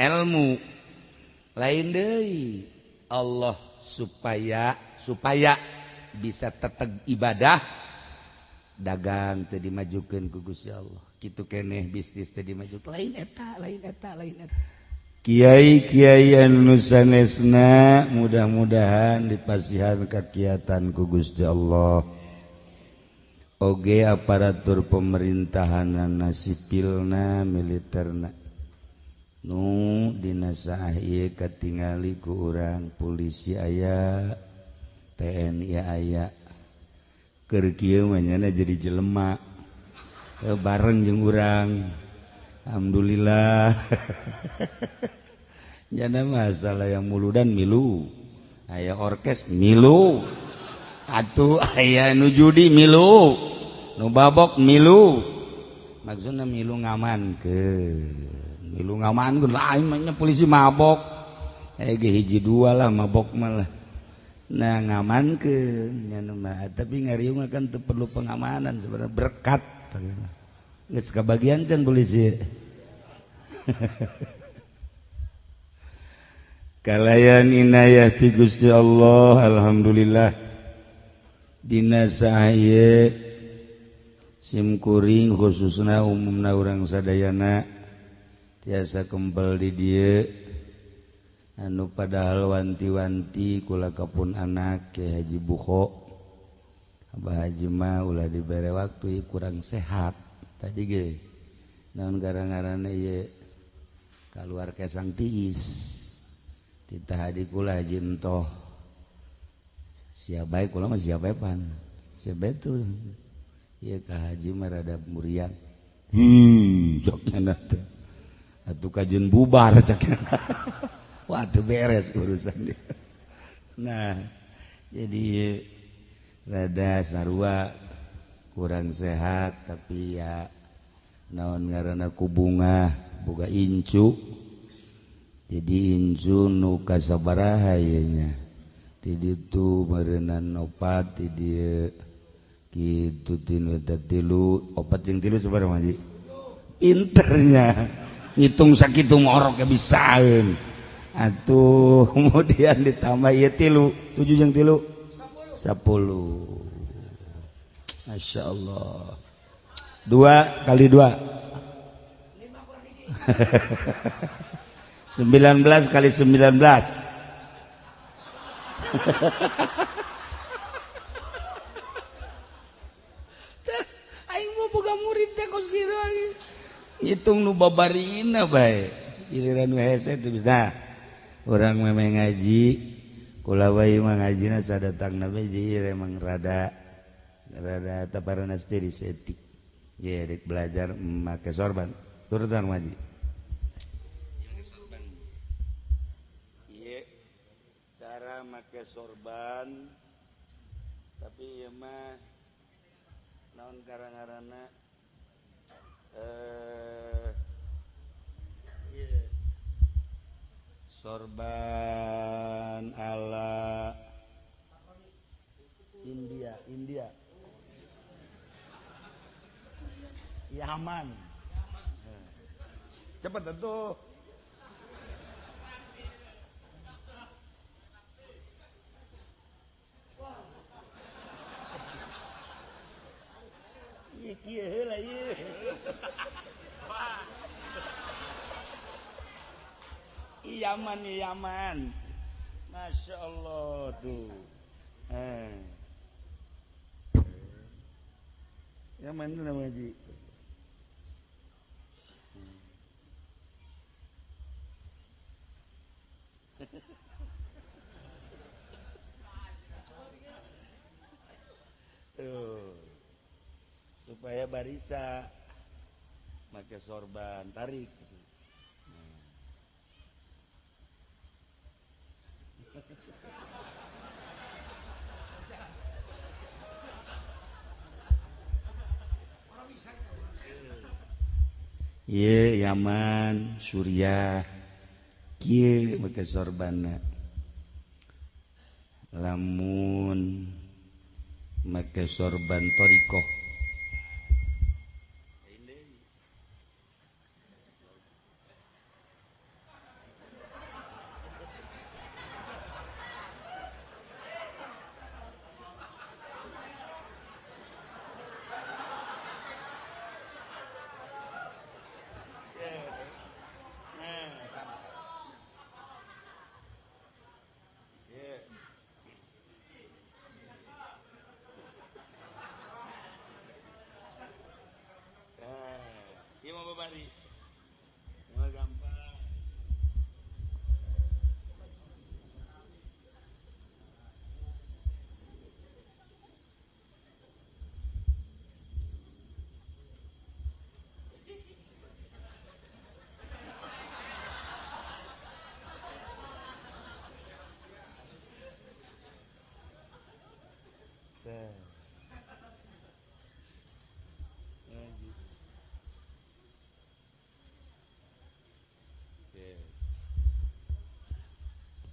Ilmu lain deui Allah supaya supaya bisa tetep ibadah dagang teu dimajukeun ku Gusti Allah kitu keneh bisnis teu dimajukeun lain eta lain eta lain eta. Kiai-kiai anu sanesna mudah-mudahan dipasihan kakiatan ku Gusti Allah. Oge aparatur pemerintahanana sipilna militerna nu dina saah ieu katingali ku urang polisi aya TNI aya keur kieu mah nyana jadi jelema bareng jeung urang. Alhamdulillah. Nyana masalah yang muludan milu, aya orkes milu, atuh aya nu judi milu, nu babok milu. Maksudna milu ngamankeun, milu ngamankeun lain mah nya polisi mabok. Ge hiji dua lah mabok mah lah. Nah ngamankeun nya mah, tapi ngariung kan teu perlu pengamanan sebenarnya berkat. Geus kabagian can polisi. Kalayan inayah ti Gusti Allah, alhamdulillah. Dina sahaye sim kuring khususna umumna urang sadayana tiasa kempel di dieu anu padahal wanti-wanti kula kapun anak Ki Haji Bukho Abah Haji mah ulah dibere waktu kurang sehat tadi ge naon gara-garana ieu kaluar kesang tiis titah hadi kula haji entoh siap bae kula mah siap bae pan siap bae tuh ieu ka haji mah rada muriang cok nya teh atuh kajeun bubar cak nya. Wah teu beres urusan dia. Nah jadi rada sarua kurang sehat tapi ya naon ngaranna ku bunga boga incu jadi incu nu kasabaraha ieu nya ti ditu meureunnan opat ti dieu kitu tinu eta tilu opat jeung tilu sabaraha Haji pinternya ngitung sakitu ngorok ge bisaeun atuh kemudian ditambah ieu tilu 7 jeung tilu 10. Masya Allah 2 kali 2 19 kali 19. Aing mau boga murid teh kos kieu ngitung nu babarina bae giliran nu hese teu bisa. Nah, urang memang ngaji kula wae mah ngajina sadatangna bae jadi emang rada rada taparana stiri setik. Ye rek belajar make sorban turutan ngaji. Ieu cara make sorban tapi ieu mah naon karang-karana ieu sorban ala India, India. Yaman. Cepat tentu. Ieu kieu heula ieu. Yaman, Yaman. Masya Allah tuh. Yaman itu namanya Ji. Tuh. Supaya barisa make sorban tarik. Ye Yaman Suriah kieu make sorbanna lamun make sorban thariqah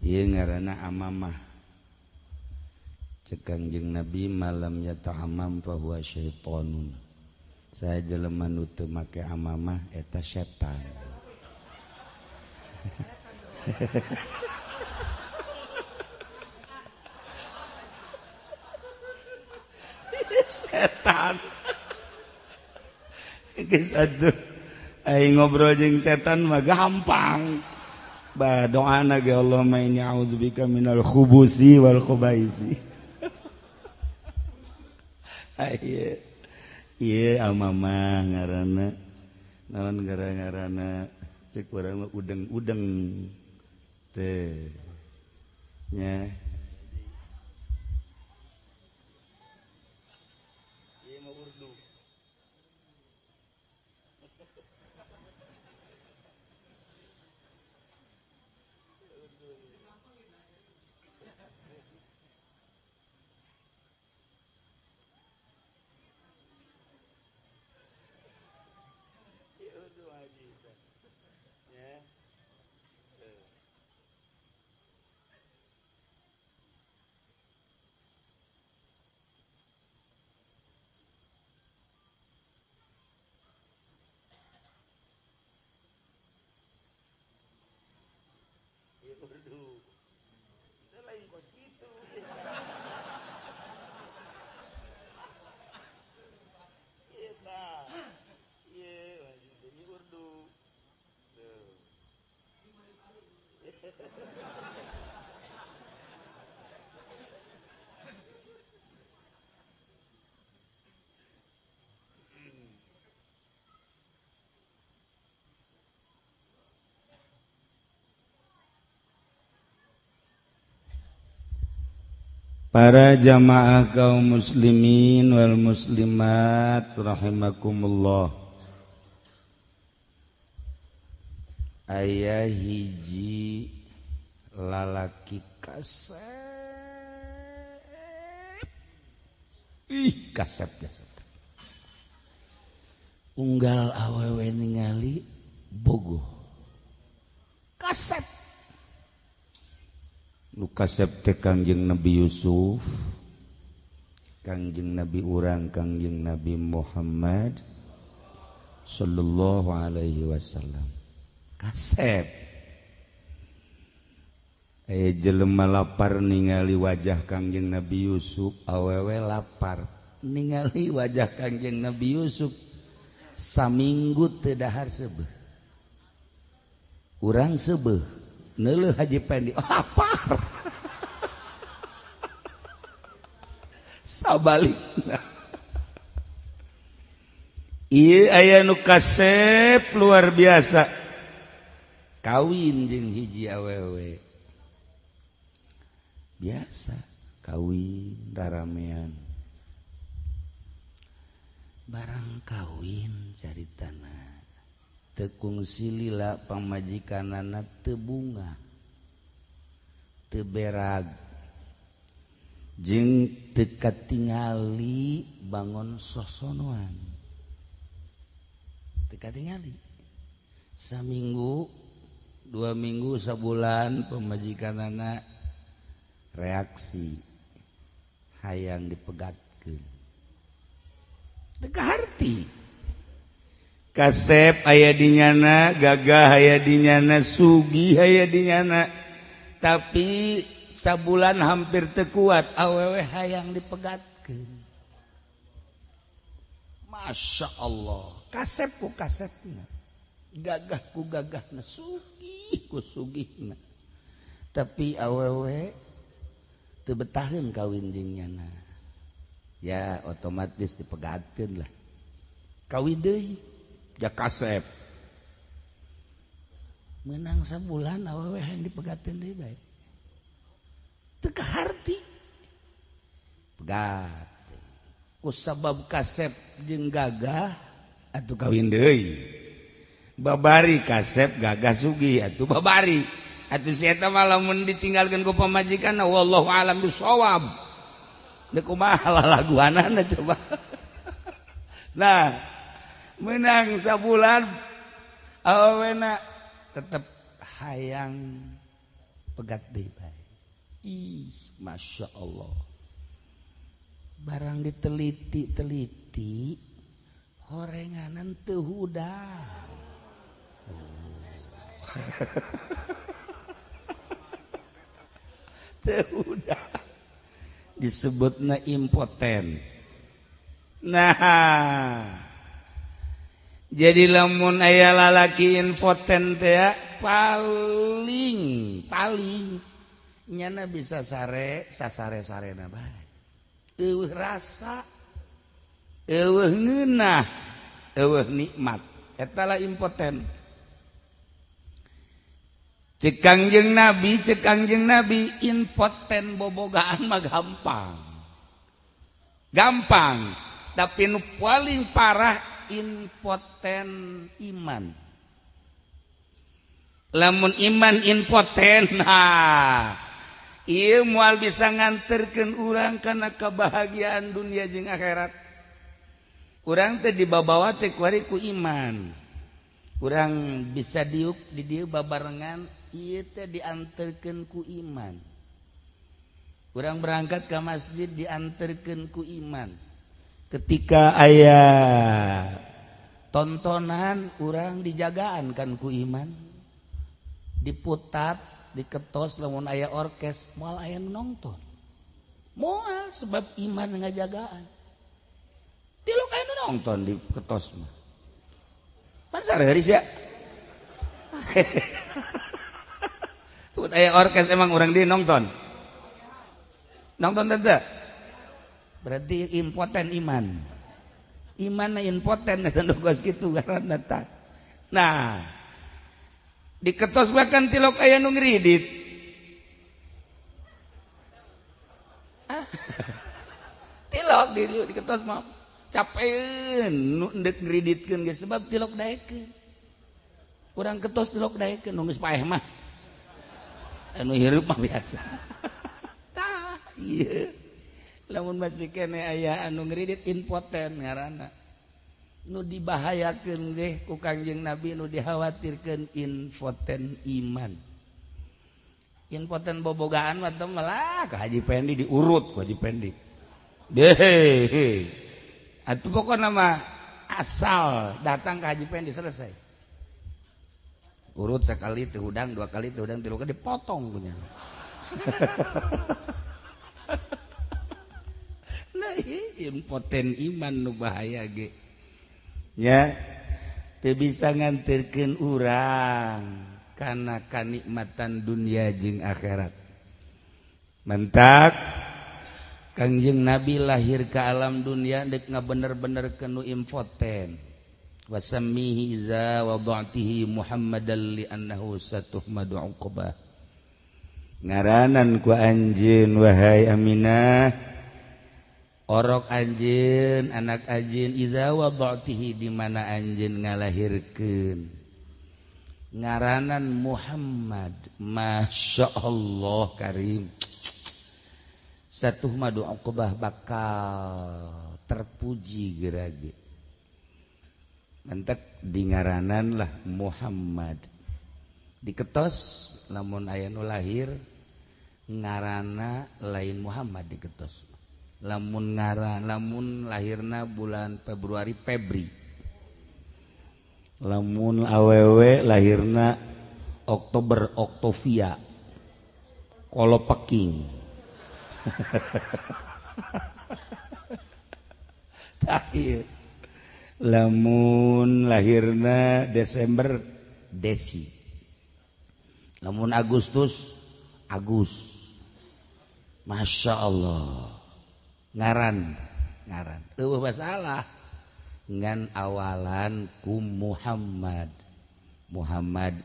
Ieu ngaranna amamah. Cek Kangjeng Nabi malam yata'amam fa huwa syaitonun. Saya jelema nu teu make amamah eta setan. Setan. Geus atuh aing ngobrol jeung setan mah gampang. Ba doana ge Allahumma inni a'udzubika minal khubusi wal khubaisi. Ieu ieu amamah ngaranna naon gara-garana cek urang mah udeng-udeng teh nya. Ieu mah urdu. Urdu. Itu lain kos kitu. Ieu tah. Ieu jadi Urdu. Tuh. Para jamaah kaum muslimin wal muslimat rahimakumullah. Aya hiji lalaki kasep. Ih, kasep kasep. Unggal awewe ningali bogoh. Kasep. Nu kasep teh Kangjeng Nabi Yusuf, Kangjeng Nabi urang Kangjeng Nabi Muhammad sallallahu alaihi wasallam. Kasep. Jelema lapar ningali wajah Kangjeng Nabi Yusuf, awewe lapar ningali wajah Kangjeng Nabi Yusuf saminggu teu dahar seubeuh. Urang seubeuh neuleuh Haji Pendi lapar. Sabalikna. Ieu aya nu kasep luar biasa. Kawin jeung hiji awewe. Biasa kawin raramean. Barang kawin caritana teu kungsi lila pamajikanana teu bunga teu berag jeung teu katingali bangon sosonoan teu katingali saminggu 2 minggu sabulan pamajikanana reaksi hayang dipegatkeun teu kaharti. Kasep aya di nyana, gagah aya di nyana, sugih aya di nyana, tapi sabulan hampir teu kuat awewe hayang dipegatkeun. Masya Allah, kasep ku kasepna, gagah ku gagahna, sugih ku sugihna, tapi awewe teu betaheun kawin jeung nyana. Ya otomatis dipegatkeun lah. Kawin deui ja kasep. Menang sabulan awewe hayang dipegatkeun deui bae. Teu kaharti. Pegat. Ku sabab kasep jeung gagah atuh kawin deui. Babari kasep gagah sugih atuh babari. Atuh si eta mah lamun ditinggalkeun ku pamajikanna wallahu alam bisawab. Deuk kumaha lalaguanana coba. Nah, menang sabulan awena tetep hayang Pegat deui bae. Ih, Masya Allah. Barang diteliti-teliti horenganan teu hudang. Teu hudang. Disebutna impoten. Nah, jadi lamun aya lalaki impoten teh paling paling nyana bisa sare sasare-sarena bae. Eueuh rasa, eueuh ngeunah, eueuh nikmat. Eta lah impoten. Cek Kangjeng Nabi, impoten bobogaan mah gampang. Gampang, tapi nu paling parah impoten iman. Lamun iman impoten, nah, ieu moal bisa nganterkeun urang kana kebahagiaan dunia jeung akhirat. Urang teh dibabawa teh kuari ku iman. Urang bisa diuk di dieu babarengan ieu teh dianterkeun ku iman. Urang berangkat ke masjid dianterkeun ku iman. Ketika aya tontonan urang dijagaan kan ku iman. Diputat, diketos lamun aya orkes moal aya nu nonton. Moal sebab iman ngajagaan. Tilok aya nu nonton diketos mah. Pan sareuri sia. Tun aya orkes emang urang di nonton. Nonton teu? Berarti impoten iman. Iman impoten eta nu geus kitu ngaranna tah. Nah, diketos bahkan tilok aya nu ngridit. Tilok diketos mah capeun nu endek ngriditkeun geus sebab tilok daekeun. Urang ketos tilok daekeun nu geus paeh mah. Anu hirup mah biasa. Tah, ieu. Lamun masih kene aya anu ngridit impoten ngaranna. Nu dibahayakeun ge ku Kangjeng Nabi, nu dikhawatirkeun impoten iman. Impoten bobogaan mah teh malah ka Haji Pendi diurut ku Haji Pendi. Deh. Atuh pokona mah asal datang ke Haji Pendi selesai. Urut sekali teu hudang, dua kali teu hudang, tilu kali dipotong punya. Nah, impoten iman nu bahaya ge. Nya teu bisa nganterkeun urang kana kanikmatan dunia jeung akhirat. Mentak Kangjeng Nabi lahir ke alam dunia dek ngabener-bener kenu impoten. Wasammihi iza wada'tihi Muhammadan li annahu satuhmadu uqbah. Ngaranan ku anjeun wahai Aminah, orok anjeun, anak anjeun, iza wada'tihi di mana anjeun ngalahirkeun. Ngaranan Muhammad, Masya Allah karim. Satuhmadu uqbah bakal terpuji gerage. Mentek di ngaranan lah Muhammad. Diketos lamun aya nu lahir ngarana lain Muhammad diketos. Lamun ngaran lamun lahirna bulan Februari Febri. Lamun awewe lahirna Oktober Oktovia. Kolopeking. Tah ieu. Lamun lahirna Desember Desi. Lamun Agustus Agus. Masya Allah. Ngaran, ngaran. Eueuh masalah. Ngan awalan ku Muhammad. Muhammad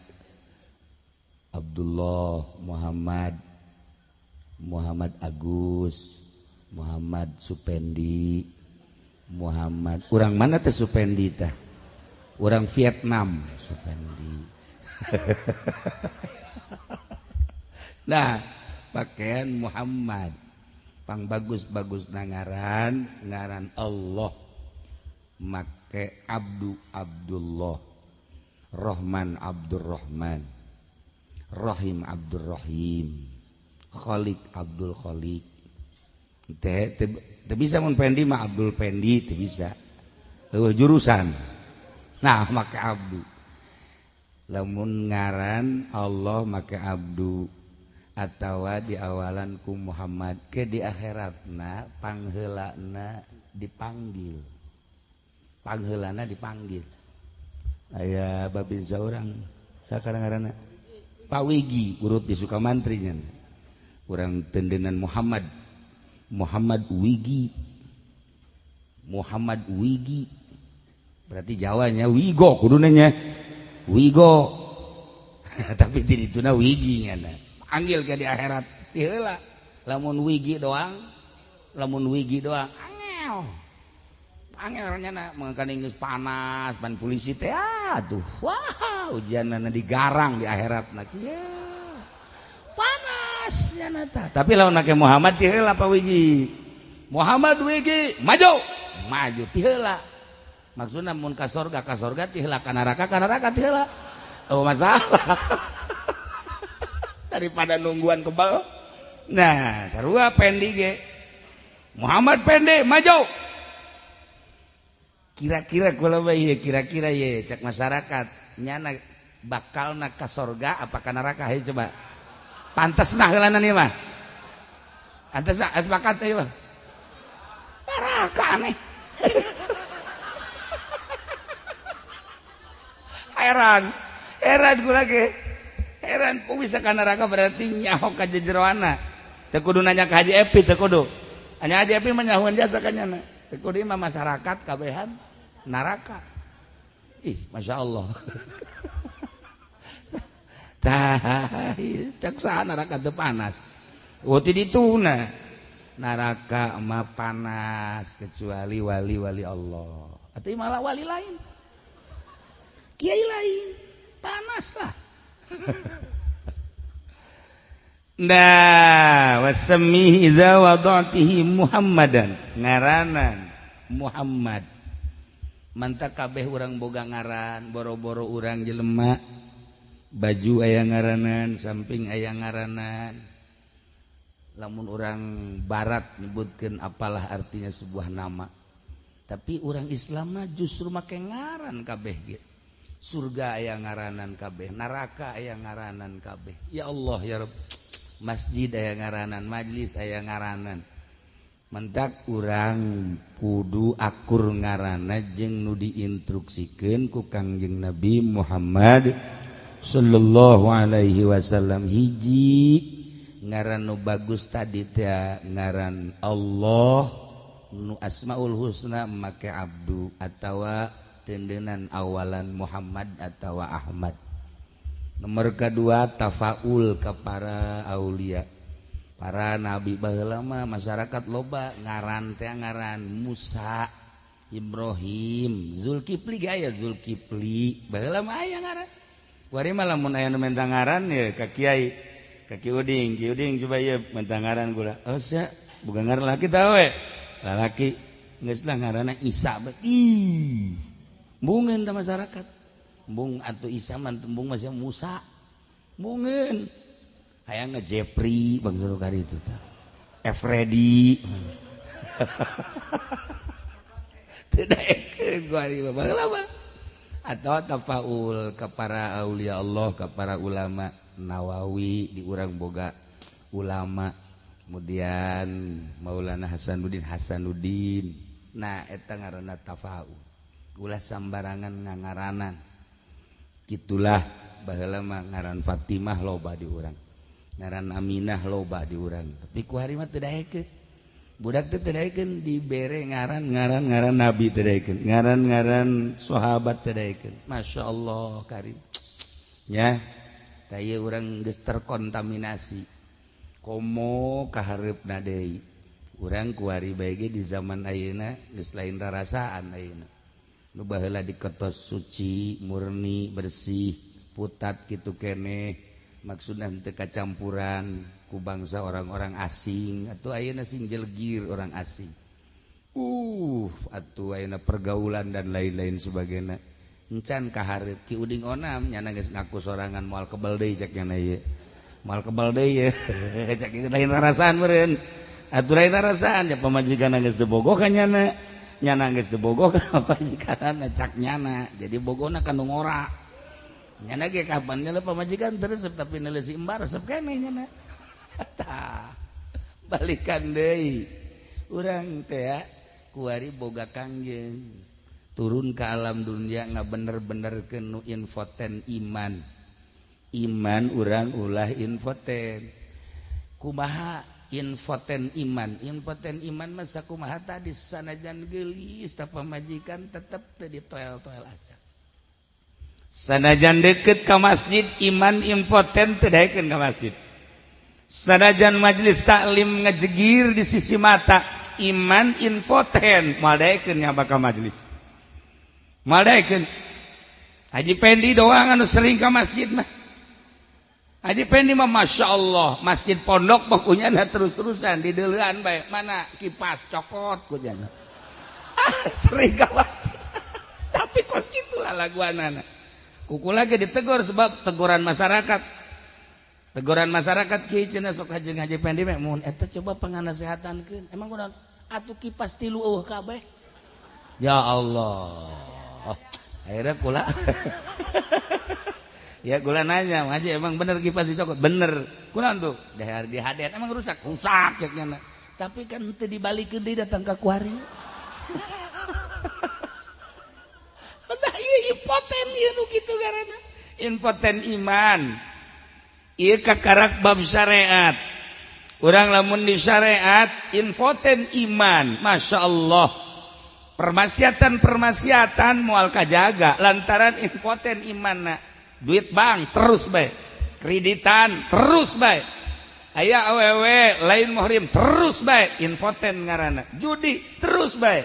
Abdullah, Muhammad Muhammad Agus, Muhammad Supendi, Muhammad. Urang mana teh Supendi tah? Urang Vietnam Supendi. Nah, pakaian Muhammad. Pang bagus-bagus ngaran, ngaran Allah. Make Abdu Abdullah, Rahman Abdurrahman, Rahim Abdul Rahim, Khalik Abdul Khalik. Teh teu bisa mun Pendi mah Abdul Pendi teu bisa. Eueuh jurusan. Nah, make abdu. Lamun ngaran Allah make abdu atawa diawalan ku Muhammad ke di akhiratna pangheulana dipanggil. Pangheulana dipanggil. Aya babin saurang sakarang ngaranna Pak Wigi urut di Sukamantri nya. Urang tendenan Muhammad, Muhammad Wigi, Muhammad Wigi berarti Jawanya Wigo kuduna nya Wigo. Tapi di dituna Wigi nya panggil ke di akhirat ti heula. Lamun Wigi doang, lamun Wigi doang angel angel nya mangkane geus panas pan polisi teh aduh wah ujianna digarang di akhirat na kieu panas nya tah. Tapi lamun make Muhammad ti heula Pak Wigi, Muhammad Wigi maju maju ti heula. Maksudna mun ka sorga ka sorga ti heula, ka neraka ka neraka ti heula. Oh masalah. Daripada nungguan kebal. Nah sarua Pendi ge Muhammad Pendi maju. Kira-kira kula bae kira-kira ye cek masyarakat nyana bakal na ka sorga apa ka neraka hayu coba. Pantes nah heulana ieu mah. Pantes nah sepakat ieu mah. Neraka aneh. Heran, heran kula ge. Heran kok bisa ka neraka berarti nyaho ka jejeroana. Teu kudu nanya ka Haji Epi teu kudu. Hanya Haji Epi mah nyahoan jasa ka nyana. Teu kudu mah masyarakat kabehan neraka. Ih, Masya Allah. Tah, cek saha neraka teu panas. Oh ti dituna. Neraka mah panas kecuali wali-wali Allah. Atuh malah wali lain. Kiai lain panas lah. Nah, wasmihi idza wada'tihi Muhammadan. Ngaranan Muhammad. Mantap kabeh urang boga ngaran, boro-boro urang jelema. Baju aya ngaranan, samping aya ngaranan. Lamun urang barat nyebutkeun apalah artinya sebuah nama. Tapi urang Islam mah justru make ngaran kabeh ge. Surga aya ngaranan kabeh, neraka aya ngaranan kabeh. Ya Allah ya Rabb. Masjid aya ngaranan, majlis aya ngaranan. Mentak urang kudu akur ngaranna jeung nu diinstruksikeun ku Kangjeng Nabi Muhammad sallallahu alaihi wasallam. Hiji ngaran nu bagus tadi teh ngaran Allah nu Asmaul Husna make abdu atawa tendenan awalan Muhammad atawa Ahmad. Nomor kedua tafaul ke para aulia, para nabi. Baheula mah masyarakat loba ngaran teh ngaran Musa, Ibrahim, Zulkifli ge aya Zulkifli. Baheula mah aya ngaran. Kuari mah lamun aya nu menta ngaran ya ka kiai, ka Ki Uding, Ki Uding coba ieu menta ngaran kula. Oh sia, boga ngaran laki tah we. Lalaki geus lah ngaranna Isa. Ih. Bungeun ta masyarakat. Bung atau Isa mah tembung masih Musa. Bungeun. Hayang Jeffrey bangsa nu kari itu tah. Efredi. Teu daekeun kuari mah baheula mah. Atau tafaul ka para aulia Allah, ka para ulama. Nawawi di urang boga ulama. Kemudian Maulana Hasanuddin Hasanuddin. Nah eta ngaranna tafaul. Ulah sambarangan ngangaranan. Gitulah baheula mah ngaran Fatimah loba di urang, ngaran Aminah loba di urang. Tapi ku hari mah teu daekeun. Budak teh teu daekeun dibere ngaran-ngaran ngaran nabi teu daekeun, ngaran-ngaran sahabat teu daekeun. Masya Allah karim. Nya, tah ieu urang geus terkontaminasi. Komo kahareupna deui. Urang ku hari bae ge di zaman ayeuna geus lain rarasaan ayeuna. Nu baheula diketos suci, murni, bersih, putat kitu keneh, maksudna teu kacampuran ku bangsa orang-orang asing atuh ayeuna sing jelgir orang asing. Atuh ayeuna pergaulan dan lain-lain sebagainya. Encan ka hareup Ki Uding Onam nyana geus ngaku sorangan moal kebel deui cek nyana ieu. Moal kebel deui ye. Cek ieu lain rarasaan meureun. Atuh lain rarasaan ya pamajikan geus teu bogoh ka nyana. Nyana geus teu bogoh ka pamajikanna cak nyana. Jadi bogona ka nu ngora. Nyana ge kapan nyana pamajikan teu resep tapi neuleuh si embar resep keneh nyana. Tah. Balikan deui. Urang teh kuari boga kangjeng turun ke alam dunia nggak bener-bener kenu infoten iman. Iman urang ulah infoten. Kumaha infoten iman? Infoten iman masa kumaha tadi sanajan geulis ta pamajikan tetep teu ditoel-toel aja. Sanajan deket ka masjid iman impoten teu daekeun ka masjid. Sanajan majelis taklim ngejegir di sisi mata iman impoten moal daekeun nyaba ka majelis. Moal daekeun. Haji Pendi doang anu sering ka masjid mah. Haji Pendi mah Masya Allah masjid pondok pokoknya nah terus-terusan di deuleuan bae mana kipas cokot kunyana. Ah, sering ka masjid. Tapi kos kitu lah laguanana. Kuku lagi ditegur sebab teguran masyarakat. Teguran masyarakat kieu cenah sok haji Haji Pendi mah mun eta coba panganasehatankeun. Emang kunaon? Atuh kipas tilu eueuh kabeh. Ya Allah. Oh, akhirnya kula ya kula nanya, Haji emang bener kipas dicokot? Bener. Kunaon tuh? Dahar di hadet emang rusak? Rusak cek nyana. Tapi kan teu dibalikeun deui datang ka kuari. Nah ieu impoten ieu nu kitu garana. Impoten iman. Ieu kakarak bab syariat. Urang lamun di syariat infoten iman, Masya Allah. Permaksiatan-permaksiatan moal kajaga lantaran impoten imanna. Duit bank terus bae, kreditan terus bae. Aya awewe lain muhrim terus bae, impoten ngaranna. Judi terus bae.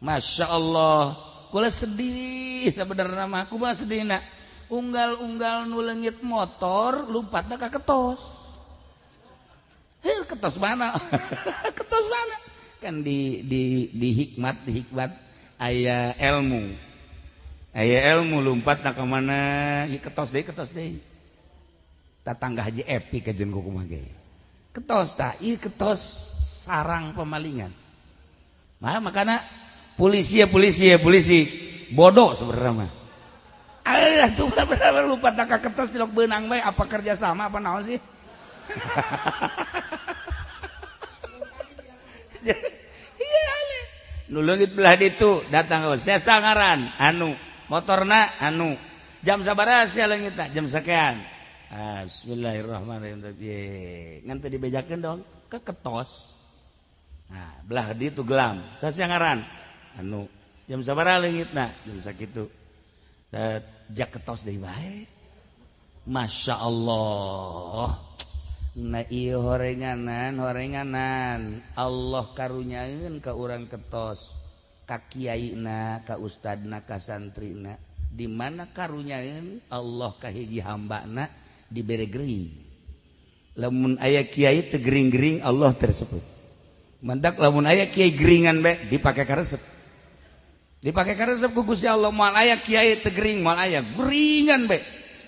Masya Allah. Kula sedih sebenarnya mah, kumaha sedihna? Unggal-unggal nu leungit motor lompatna ka ketos. Heh, ketos mana? Ketos mana? Kan di hikmat, di hikmat aya ilmu. Aya ilmu lompatna ka mana? Ieu ketos deui, ketos deui. Tatangga Haji Epi kajeun kumaha ge. Ketos tah, ieu ketos sarang pemalingan. Mah makana polisi ya polisi ya polisi bodoh sebenarnya mah. Alah tuh bener-bener lupa tak ketos tilok beunang bae apa kerja sama apa naon sih? Iya ale. Nu leungit belah ditu datang ke saya ngaran anu motorna anu jam sabaraha sia leungitna jam sekian. Ah, bismillahirrahmanirrahim. Ngan teu dibejakeun dong ke ketos. Nah, belah ditu gelam. Saya ngaran anu jam sabaraha leungitna jam sakitu. Jak ketos deui bae. Masya Allah. Nah ieu horenganan horenganan Allah karunyaeun ka urang ketos ka kiaina ka ustadna ka santrina di mana karunyaeun Allah ka hiji hambana dibere gering. Lamun aya kiai teu gering-gering Allah tersebut. Mantak lamun aya kiai geringan bae dipake karesep. Dipake karesep ku Gusti Allah moal aya kiai teu gering moal aya geringan bae.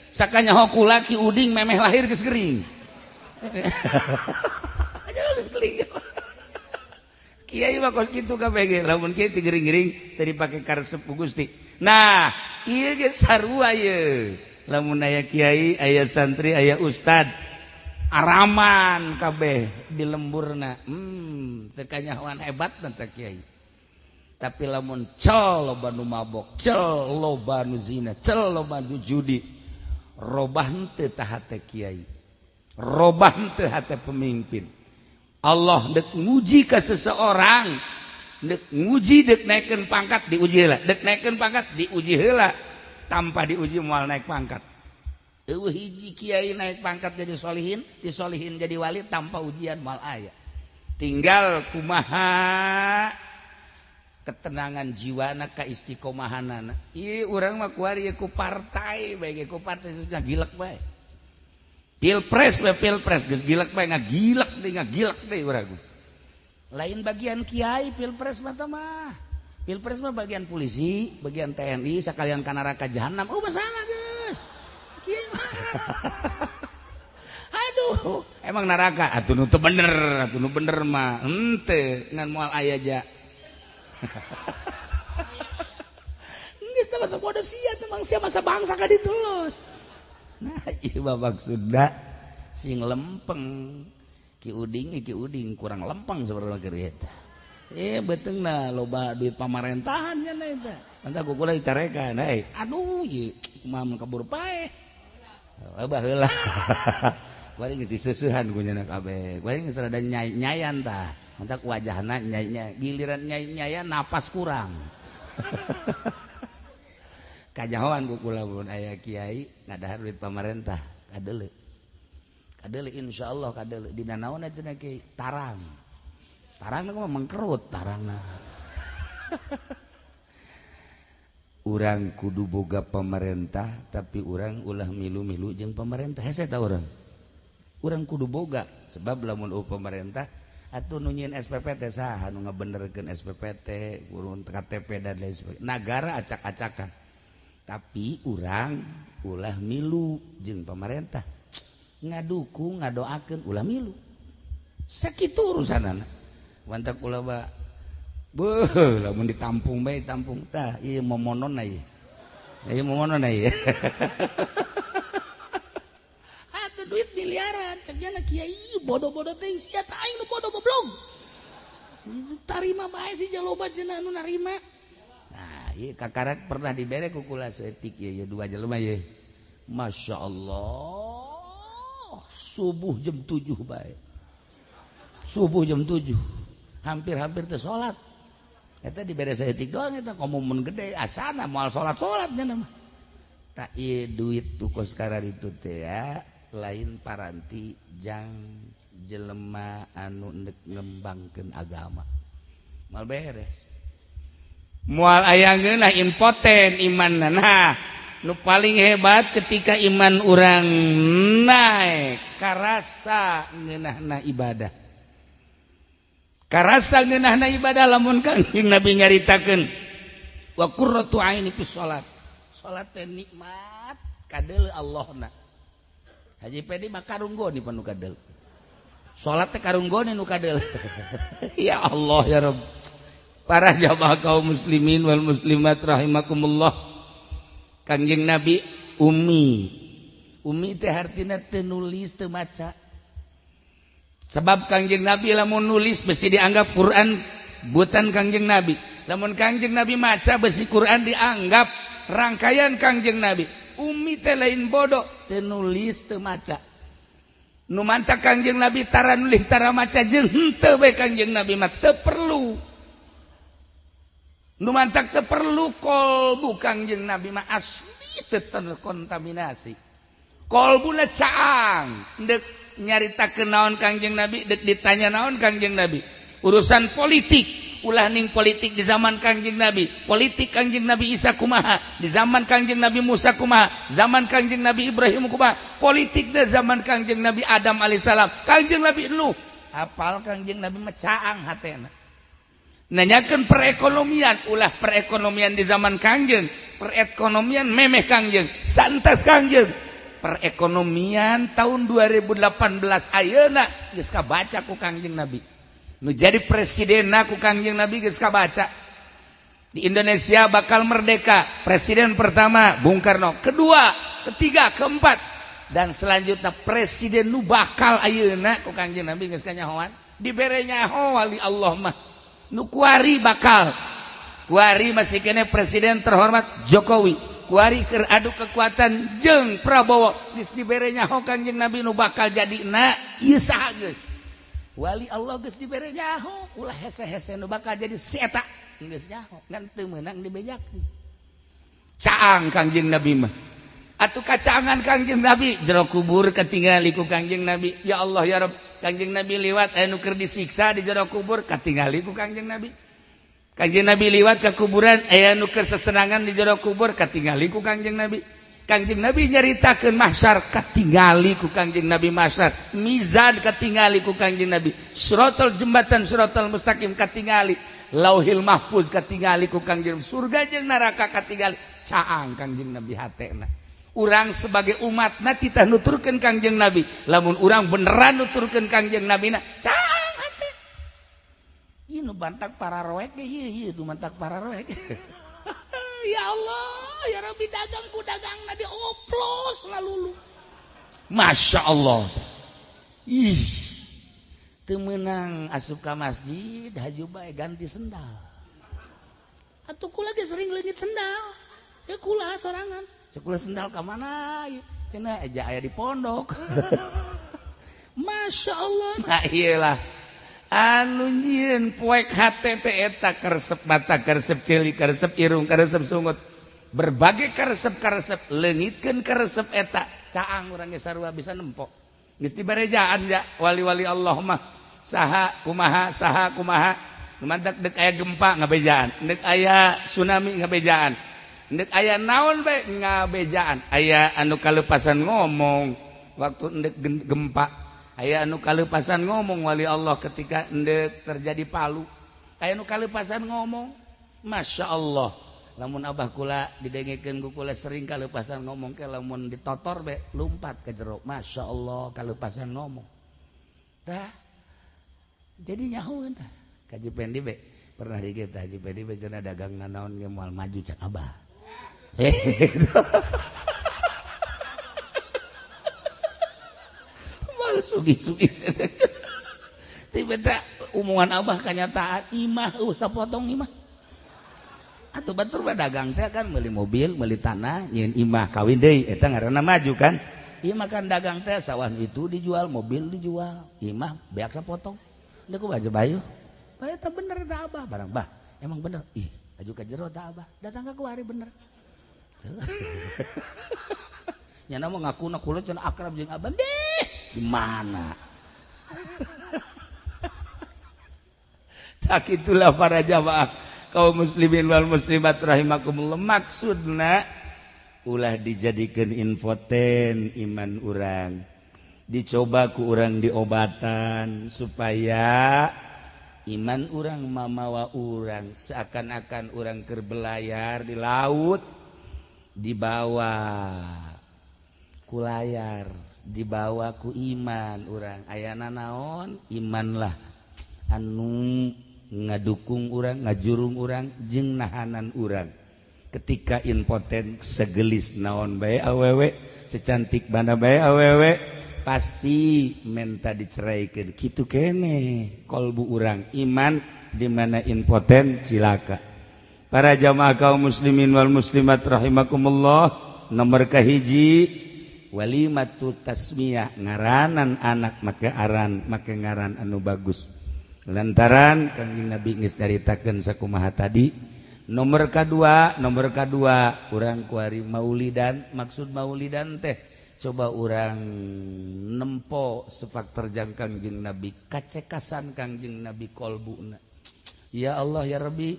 Sakanya hoku laki uding memeh lahir geus gering. Geus gering. Kiai mah kos kitu kabeh ge lamun kiai teu gering-gering teu dipake karesep ku Gusti. Nah, ieu ge sarua ieu. Lamun aya kiai, aya santri, aya ustad araman kabeh di lemburna. Teu kanyahoan hebatna teh kiai. Tapi lamun cel loba nu mabok, cel loba nu zina, cel loba nu judi, robah henteu tah hate kiai, robah henteu hate pemimpin. Allah dek nguji ka seseorang, dek nguji dek naikkeun pangkat diuji heula, dek naikkeun pangkat diuji heula, tanpa diuji moal naik pangkat. Eueuh hiji kiai naik pangkat jadi solihin, disolihin jadi wali tanpa ujian moal aya. Tinggal kumaha ketenangan jiwana ka istiqomahanana. Ieu urang mah kuari ku partai bae ge ku partai geus ngagilek bae. Pilpres bae pilpres geus gilek bae ngagilek deui urang. Lain bagian kiai pilpres mah tah mah. Pilpres mah bagian polisi, bagian TNI, sekalian ka neraka jahanam. Oh, masalah geus. Kieu. Aduh, emang neraka atuh nu teu bener, atuh nu bener mah henteu ngan moal aya ja. Geus teh masa bodoh sia teh mangsia masa bangsa ka ditu los. Nah, ieu mah maksudna sing lempeng. Ki Uding kurang lempeng sebenarnya keur eta. Beteungna loba duit pamarentahan nya eta. Mantap kukula dicarekan euy. Aduh, ieu kumaha mun kabur paeh. Baheula. Kuari geus diseusehan ku nya kabeh. Kuari geus rada nyayan tah. Mantap wajahna nyai giliran nyai-nyayan napas kurang. Kajahoan ku kula mun aya kiai ngadahar duit pamarentah kadeuleu. Kadeuleu insyaallah kadeuleu dina naon cenah kiai tarang. Tarangna mah mengkerut tarangna. Urang kudu boga pemerintah tapi urang ulah milu-milu jeung pemerintah hese ta urang. Urang kudu boga sebab lamun pemerintah atuh nu nyieun SPPT saha nu ngabenerkeun SPPT, urun KTP dan lain sebagainya. Nagara acak-acakan. Tapi urang ulah milu jeung pemerintah. Ngadukung, ngadoakeun ulah milu. Sakitu urusanana. Mantak ulah ba beuh lamun ditampung bae tampung tah ieu momononna ieu. Ieu momononna ieu. Atuh duit miliaran cek nya kiai bodoh-bodoh teh sia tah aing nu bodoh goblok. Tarima bae si jaloba cenah nu narima. Nah, ieu kakarak pernah dibere ku kula saeutik ieu dua jelema ieu. Masya Allah, subuh jam 7 bae. Subuh jam 7. Hampir-hampir teu salat. Eta dibere saeutik doang eta komo mun gede asana moal salat-salat nya mah. Tak ieu duit tu kos kararitu teh ya, lain paranti jang jelema anu ndek ngembangkeun agama. Moal beres. Moal aya ngeunah impoten imanna. Nah, nu paling hebat ketika iman urang naik karasa ngeunahna ibadah. Karasa ngeunahna ibadah lamun Kangjeng Nabi nyaritakeun wa qurratu aini fi salat. Salat teh nikmat kadeuleu Allahna. Haji Pedi mah karunggoni panu kadeuleu. Salat teh karunggoni nu kadeuleu. Ya Allah ya Rabb. Para jamaah kaum muslimin wal muslimat rahimakumullah. Kangjeng Nabi ummi. Ummi teh hartina teu nulis teu maca. Sebab Kangjeng Nabi lamun nulis besi dianggap Quran buatan Kangjeng Nabi. Lamun Kangjeng Nabi maca besi Quran dianggap rangkaian Kangjeng Nabi. Ummi teh lain bodoh, teu nulis teu maca. Nu mantak Kangjeng Nabi tara nulis tara maca jeung henteu bae Kangjeng Nabi mah teu perlu. Nu mantak teu perlu kolbu Kangjeng Nabi mah asli teu terkontaminasi. Kolbuna caang deuk nyaritakeun naon Kangjeng Nabi, deuk ditanya naon Kangjeng Nabi. Urusan politik ulah ning politik di zaman Kangjeng Nabi, politik Kangjeng Nabi Isa kumaha, di zaman Kangjeng Nabi Musa kumaha, zaman Kangjeng Nabi Ibrahim kumaha, politik di zaman Kangjeng Nabi Adam alaihissalam, Kangjeng Nabi Nuh. Apal Kangjeng Nabi mah caang hatena. Nanyakeun perekonomian, ulah perekonomian di zaman Kangjeng, perekonomian memeh Kangjeng, santas Kangjeng. Perekonomian tahun 2018 ayeuna geus kabaca ku Kangjeng Nabi. Nu jadi presidenna ku Kangjeng Nabi geus kabaca. Di Indonesia bakal merdeka, presiden pertama Bung Karno, kedua, ketiga, keempat, dan selanjutnya presiden nu bakal ayeuna ku Kangjeng Nabi geus kanyahoan. Dibere nyaho wali Allah mah. Nu kuari bakal. Kuari masih kene presiden terhormat Jokowi. Kuari keur adu kekuatan jeung Prabowo geus dibere nyaho Kangjeng Nabi nu bakal jadina ieu saha geus. Wali Allah geus dibere nyaho, ulah hese-hese nu bakal jadi si eta geus nyaho ngan teu meunang dibejakeun. Caang Kangjeng Nabi mah. Atuh kacaangan Kangjeng Nabi jero kubur katingali ku Kangjeng Nabi. Ya Allah ya Rabb, Kangjeng Nabi liwat aya nu keur disiksa di jero kubur katingali ku Kangjeng Nabi. Kangjeng Nabi liwat ke kuburan aya nu keur sesenangan di jero kubur katingali ku Kangjeng Nabi. Kangjeng Nabi nyaritakeun mahsyar katingali ku Kangjeng Nabi mahsyar, mizan katingali ku Kangjeng Nabi, siratal jembatan siratal mustaqim katingali. Lauhil Mahfuz katingali ku Kangjeng, surga jeung neraka katingali, caang Kangjeng Nabi hatena. Urang sebagai umatna kita nuturkeun Kangjeng Nabi, lamun urang beneran nuturkeun Kangjeng Nabi na, caang hate. Ieu nu bantak para roek ge, ieu ieu nu mantak para roek. Ya Allah ya Rabbi, dagang ku dagangna dioplos ngalulu. Masya Allah. Ih, teu meunang asup ka masjid, haju bae ganti sendal. Atuh kula ge sering leungit sendal. Ya kula sorangan. Cek kula sendal ka mana ieu? Cenah aja aya di pondok. Masya Allah. Nah iyalah. Anu nyieun poek hate teh eta karesep mata, karesep ceuli, karesep irung, karesep sungut. Berbagai karesep-karesep, leungitkeun karesep eta. Caang urang ge sarua bisa nempo. Geus dibarejaan ja wali-wali Allah mah. Saha kumaha, saha kumaha. Mantak dek aya gempa ngabejaan, dek aya tsunami ngabejaan, dek aya naon bae ngabejaan. Aya anu kalepasan ngomong waktu endek gempa, aya anu kalepasan ngomong wali Allah ketika endek terjadi palu, aya anu kalepasan ngomong. Masya Allah. Lamun abah kula didengekeun ku kula sering kalepasan ngomong ke, lamun ditotor be lumpat ke jero. Masya Allah, kalepasan ngomong. Dah jadi nyahoeun tah. Kaji Pendi be pernah di kita Haji Pendi be cenah dagang naon ge moal maju cak abah. Moal sugi-sugi. Tiba-tiba omongan abah kenyataan, imah sapotong imah. Atau batur mah dagang teh kan beli mobil, beli tanah, nyieun imah, kawin deui, eta ngaranna maju kan. Ieu mah kan dagang teh sawah itu dijual, mobil dijual, imah beak sapotong. Deuk ku baju bayu. Bae eta bener ta abah barang bah. Emang bener. Ih, aju ka jero ta abah. Datang ka kuari bener. Nyana mah ngakuna kula cenah akrab jeung abah. Dih, di mana? Tak itulah para jamaah kaum muslimin wal muslimat rahimakumullah. Maksudna ulah dijadikeun infoten iman urang, dicoba ku urang diobatan supaya iman urang mamawa urang seakan-akan urang keur belayar di laut, dibawa ku layar, dibawa ku iman urang. Ayana naon iman lah anu ngadukung urang, ngajurung urang jeung nahanan urang ketika impoten. Segelis naon bae awewe, secantik mana bae awewe, pasti menta diceraikan. Kitu kene kolbu urang, iman di mana impoten cilaka. Para jamaah kaum muslimin wal muslimat rahimakumullah, nomor kahiji walimatu tasmiyah, ngaranan anak make aran, make ngaran anu bagus. Lantaran Kangjeng Nabi geus nyaritakeun sakumaha tadi. Nomor kadua, nomor kadua urang kuari maulidan. Maksud maulidan teh coba urang nempo sepak terjang Kangjeng Nabi, kacekasan Kangjeng Nabi kolbuna. Ya Allah ya Rabbi,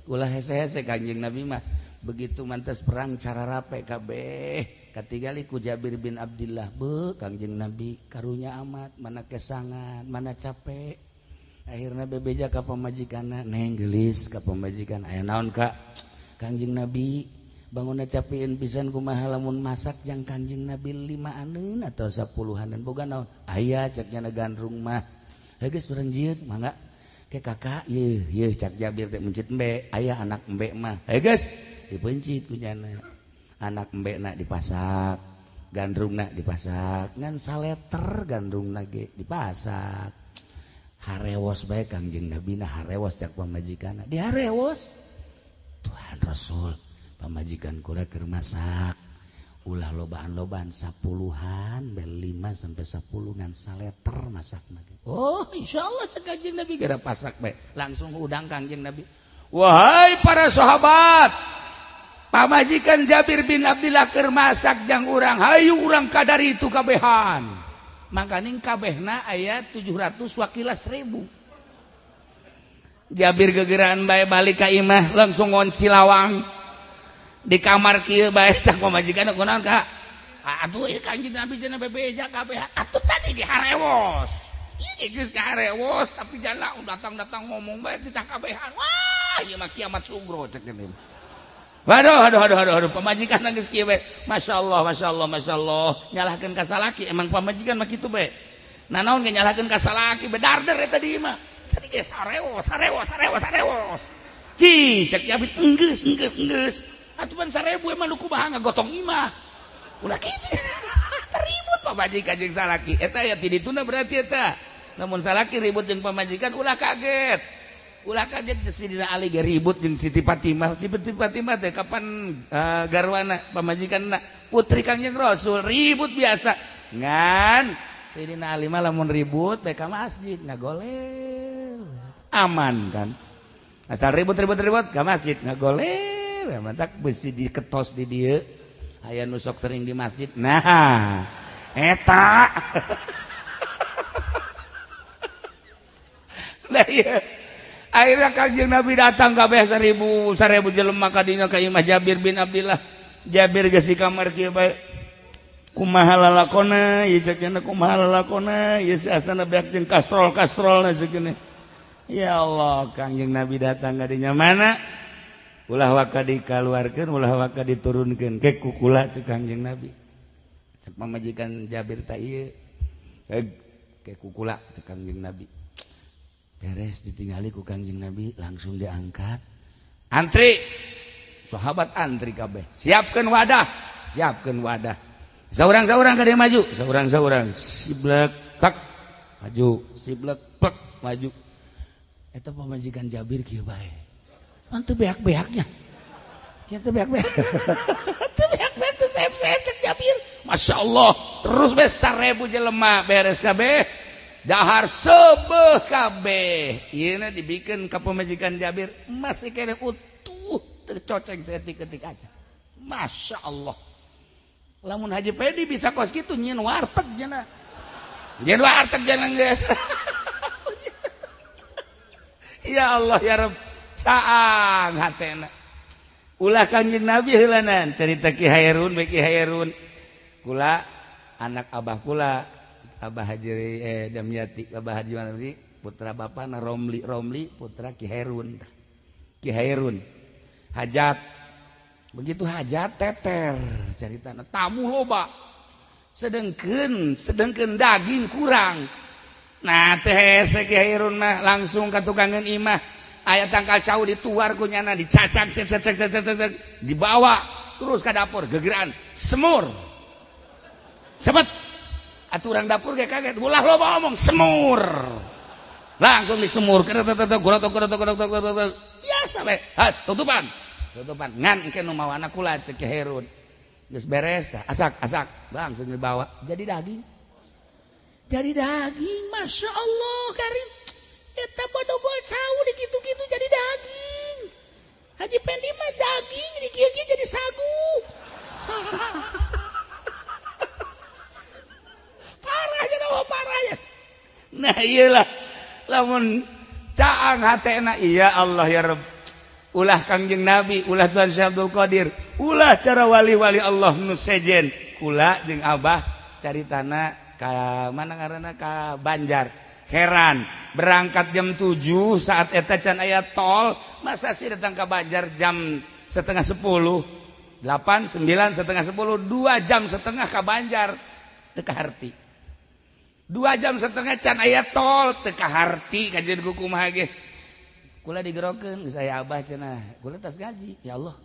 ulah hese-hese Kangjeng Nabi mah begitu mantas perang cara rape kabeh. Katingali ku Jabir bin Abdillah, be Kangjeng Nabi karunya amat, mana kesangan, mana capek. Akhirnya bebeja ka pamajikanna, neng geulis ka pamajikan, aya naon Kak? Kangjeng Nabi bangunna capieun pisan, kumaha lamun masak jang Kangjeng Nabi 5-aneun atau 10-aneun, boga naon? Aya cek nya gandrung mah. Heuh geus urang jieun mangga. Ke kakak yeuh yeuh cak Jabir teh mencit embe, aya anak embe mah. Heuh geus dipencit ku nyana. Anak embe na dipasak, gandrungna dipasak, ngan saleter gandrungna ge dipasak. Harewos bae Kangjeng Nabi na harewos cak pamajikanna. Di harewos. Tuhan Rasul, pamajikan kula keur masak. Ulah lobaan-lobaan 10-an, bel 5 sampai 10 ngan saleter masakna. Oh, insyaallah cak Kangjeng Nabi gara pasak bae. Langsung udang Kangjeng Nabi. Wahai para sahabat, pamajikan Jabir bin Abdillah keur masak jang urang, hayu urang kadar itu kabehan. Makaning kabehna aya 700 wakila 1000. Jabir gegeraan bae balik ka imah langsung ngonci lawang. Di kamar kieu bae cak pamajikan kunaon Kak? Atuh ieu Kangjeng Nabi cenah bebeja kabeh. Atuh tadi diharewos. Ieu geus karewos tapi jala datang-datang ngomong bae ditakabehan. Wah, ieu mah kiamat sugro cek teh. Waduh, aduh, aduh, aduh, aduh, pamajikan geus kieu bae. Masyaallah, masyaallah, masyaallah. Nyalahkeun ka salaki, emang pamajikan mah kitu bae. Nah, naon ge nyalahkeun ka salaki, bedarder eta di imah. Tadi geus sarewos, sarewos, sarewos, sarewos. Ci, cek Jabir enggeus, enggeus, enggeus. Atuh pan 1000 emang nu kumaha ngagotong imah. Ulah kitu. Ribut pamajikan jeung salaki. Eta ya ti dituna berarti eta. Namun salaki ribut jeung pamajikan ulah kaget. Ulah kaget Sidina Ali ge ribut jeung Siti Fatimah. Siti Fatimah teh kapan garwana pamajikanna putri Kangjeng Rasul ribut biasa. Ngan Sidina Ali mah lamun ribut bae ka masjid ngagolel. Aman kan? Asal ribut-ribut-ribut ka masjid ngagolel. Mantak besi diketos di dieu. Aya nu sok sering di masjid. Nah, eta. Nah, iya. Akhirnya Kangjeng Nabi datang kabeh 1000 jelema ka dinya ka imah Jabir bin Abdillah. Jabir geus di kamar kieu bae. Kumaha lalakona ieu cek nya, kumaha lalakona ieu si asana beak jeung kastrol-kastrolna cek nya. Ya Allah, Kangjeng Nabi datang ka dinya mana? Ulah waka dikaluarkeun, ulah waka diturunkeun ke kukula cek Kangjeng Nabi. Cek pamajikan Jabir ta ieu. Ke kukula cek Kangjeng Nabi. Beres ditinggali ku Kangjeng Nabi langsung diangkat. Antri. Sahabat antri kabeh. Siapkeun wadah, siapkeun wadah. Saurang-saurang ka dieu maju, saurang-saurang siblek tak maju, siblek pek maju. Eta pamajikan Jabir kieu bae. Teu beak-beaknya. Ya teu beak-beak. Teu beak-beak teu seep-seep cek Jabir. Masya Allah, terus be 1000 jelema beres kabeh. Dahar sebeh kabeh. Ieu na dibikeun ka pamajikan Jabir masih keneh utuh teu coceng saeutik-eutik aja. Masya Allah. Lamun Haji Pedi bisa kos kitu nyieun warteg cenah. Nyieun warteg jangan geus. Ya Allah ya Rabb. Caang hatena. Ulah Kangjeng Nabi heulanan cerita Ki Hairun bae Ki Hairun. Kula anak abah kula Abah Haji Damyati, Abah Haji Manabi, putra bapana Romli, Romli putra Ki Hairun. Ki Hairun. Hajat. Begitu hajat teter ceritana tamu loba. Sedengkeun daging kurang. Nah teh hese Ki Hairun mah langsung ka tukangeun imah. Aya tangkal cau dituar ku nyana dicacak cek cek cek cek cek dibawa terus ke dapur gegeran semur. Cepet. Aturan dapur kayak kaget, ulah loba omong semur. Langsung disemur, biasa we. Has, tutupan. Tutupan. Ngan engke nu mawana kula cek Ki Hairun. Geus beres tah, asak asak, langsung dibawa. Jadi daging. Jadi daging, Masya Allah karim. Eta bodogol cau di kitu-kitu jadi daging. Haji Pendi mah daging di kieu-kieu jadi sagu. Parah jadi apa parah ya. Nah iyalah lamun caang hatena iya Allah ya Rabb. Ulah Kangjeng Nabi, ulah Tuhan Syekh Abdul Qadir, ulah cara wali-wali Allah nu sejen. Kula jeung Abah caritana ka mana ngaranna ka Banjar. Heran, berangkat jam 7 saat eta can aya tol, masa sih datang ke Banjar jam 9:30, 8, 9, 9:30, 2 jam setengah ke Banjar, teu kaharti. 2 jam setengah can aya tol, teu kaharti kajian kumaha ge. Kula digerokeun geus aya abah cenah, kula tas gaji, ya Allah.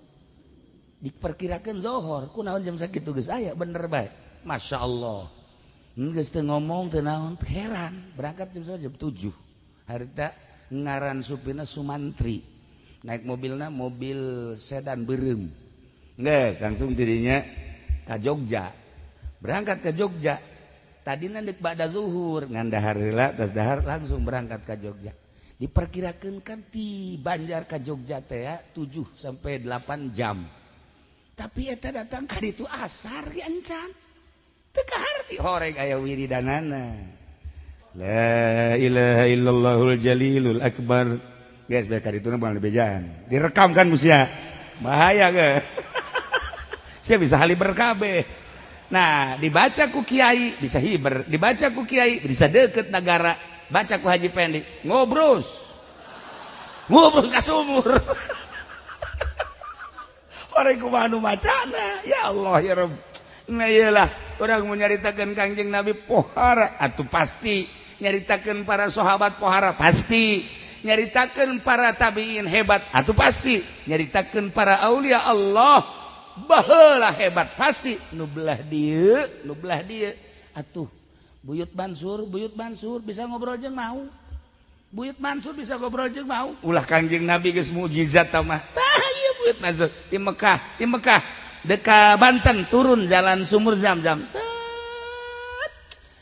Diperkirakeun zohor, kunaon jam sakitu geus aya, bener bae. Masya Allah. Geus teu ngomong teu naon, heran. Berangkat jam 7. Harita ngaran supirna Sumantri. Naik mobilna mobil sedan beureum. Geus langsung dirinya ka Jogja. Berangkat ke Jogja. Tadina deuk ba'da zuhur, ngan dahar heula, tas dahar langsung berangkat ka Jogja. Diperkirakeun kan ti Banjar ka Jogja teh ya 7 sampai 8 jam. Tapi eta datang ka ditu asar ge encan. Teu kaharti horeng aya wiridanana. La ilaha illallahul jalilul akbar. Geus bae ka ditu mah bejaan. Direkam kan musia. Bahaya geus. Sia bisa haliber kabeh. Nah, dibaca ku kiai bisa hiber, dibaca ku kiai bisa deket negara, baca ku Haji Pendi ngobrus. Ngobrus ka sumur. Orang kumaha nu macana? Ya Allah ya Rabb. Nah iyalah, orang mau nyaritakeun Kangjeng Nabi pohara atuh pasti, nyaritakeun para sahabat pohara pasti, nyaritakeun para tabiin hebat atuh pasti, nyaritakeun para aulia Allah baheula hebat pasti. Nu belah dieu, nu belah dieu atuh Buyut Mansur, Buyut Mansur bisa ngobrol jeung mau. Buyut Mansur bisa ngobrol jeung mau. Ulah Kangjeng Nabi geus mukjizat tah mah. Tah ieu Buyut Mansur di Mekah, di Mekah deka Banten turun jalan sumur Zam-Zam. Set.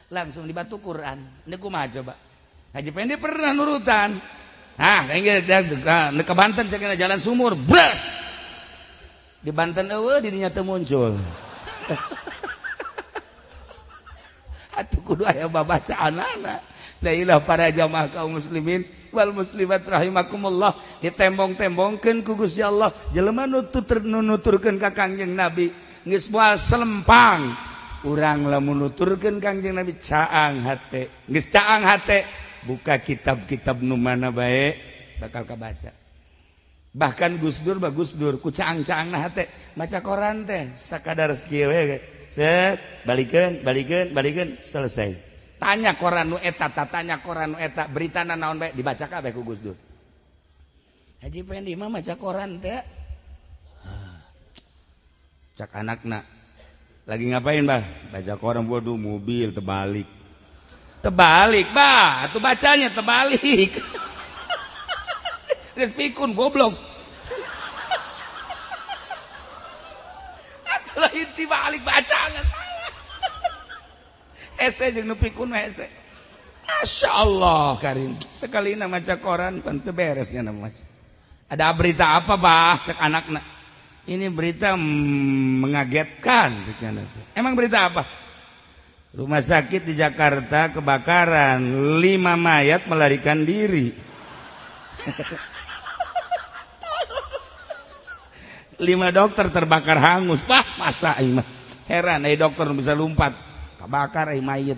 Langsung di batu Quran. Ini kumaha coba? Haji Pendi pernah nurutan. Ah, ke Banten cek jalan sumur, bres. Di Banten eueuh di dinya teu muncul. Atuh kudu aya babacaanana. La ilah para jamaah kaum muslimin wal muslimat rahimakumullah, ditembong-tembongkeun ku Gusti Allah jelema nu nuturkeun ka Kangjeng Nabi geus moal selempang. Urang lamun nuturkeun Kangjeng Nabi caang hate, geus caang hate, buka kitab-kitab nu mana bae bakal kabaca. Bahkan Gus Dur bah Gus Dur ku caang-caangna hate maca koran teh sakadar sakieu we. Set, balikeun, balikeun, balikeun, selesai. Tanya koran nu eta, tanya koran nu eta, beritana naon bae dibaca kabeh ku Gus Dur. Haji Pendi mah maca koran teh. Cak anakna lagi ngapain bah? Baca koran, waduh mobil terbalik. Terbalik bah, atuh bacanya terbalik. Geus pikun goblok. Atuh lain tibalik bacanya salah. Hese jeung nu pikun mah hese. Masya Allah karim. Sekali na maca koran pan teu beres nya maca. Ada berita apa bah cek anakna? Ini berita mengagetkan cek anakna. Emang berita apa? Rumah sakit di Jakarta kebakaran, 5 mayat melarikan diri. 5 dokter terbakar hangus. Wah, masa aing mah. Heran ai dokter bisa lompat. Kebakar ai mayit.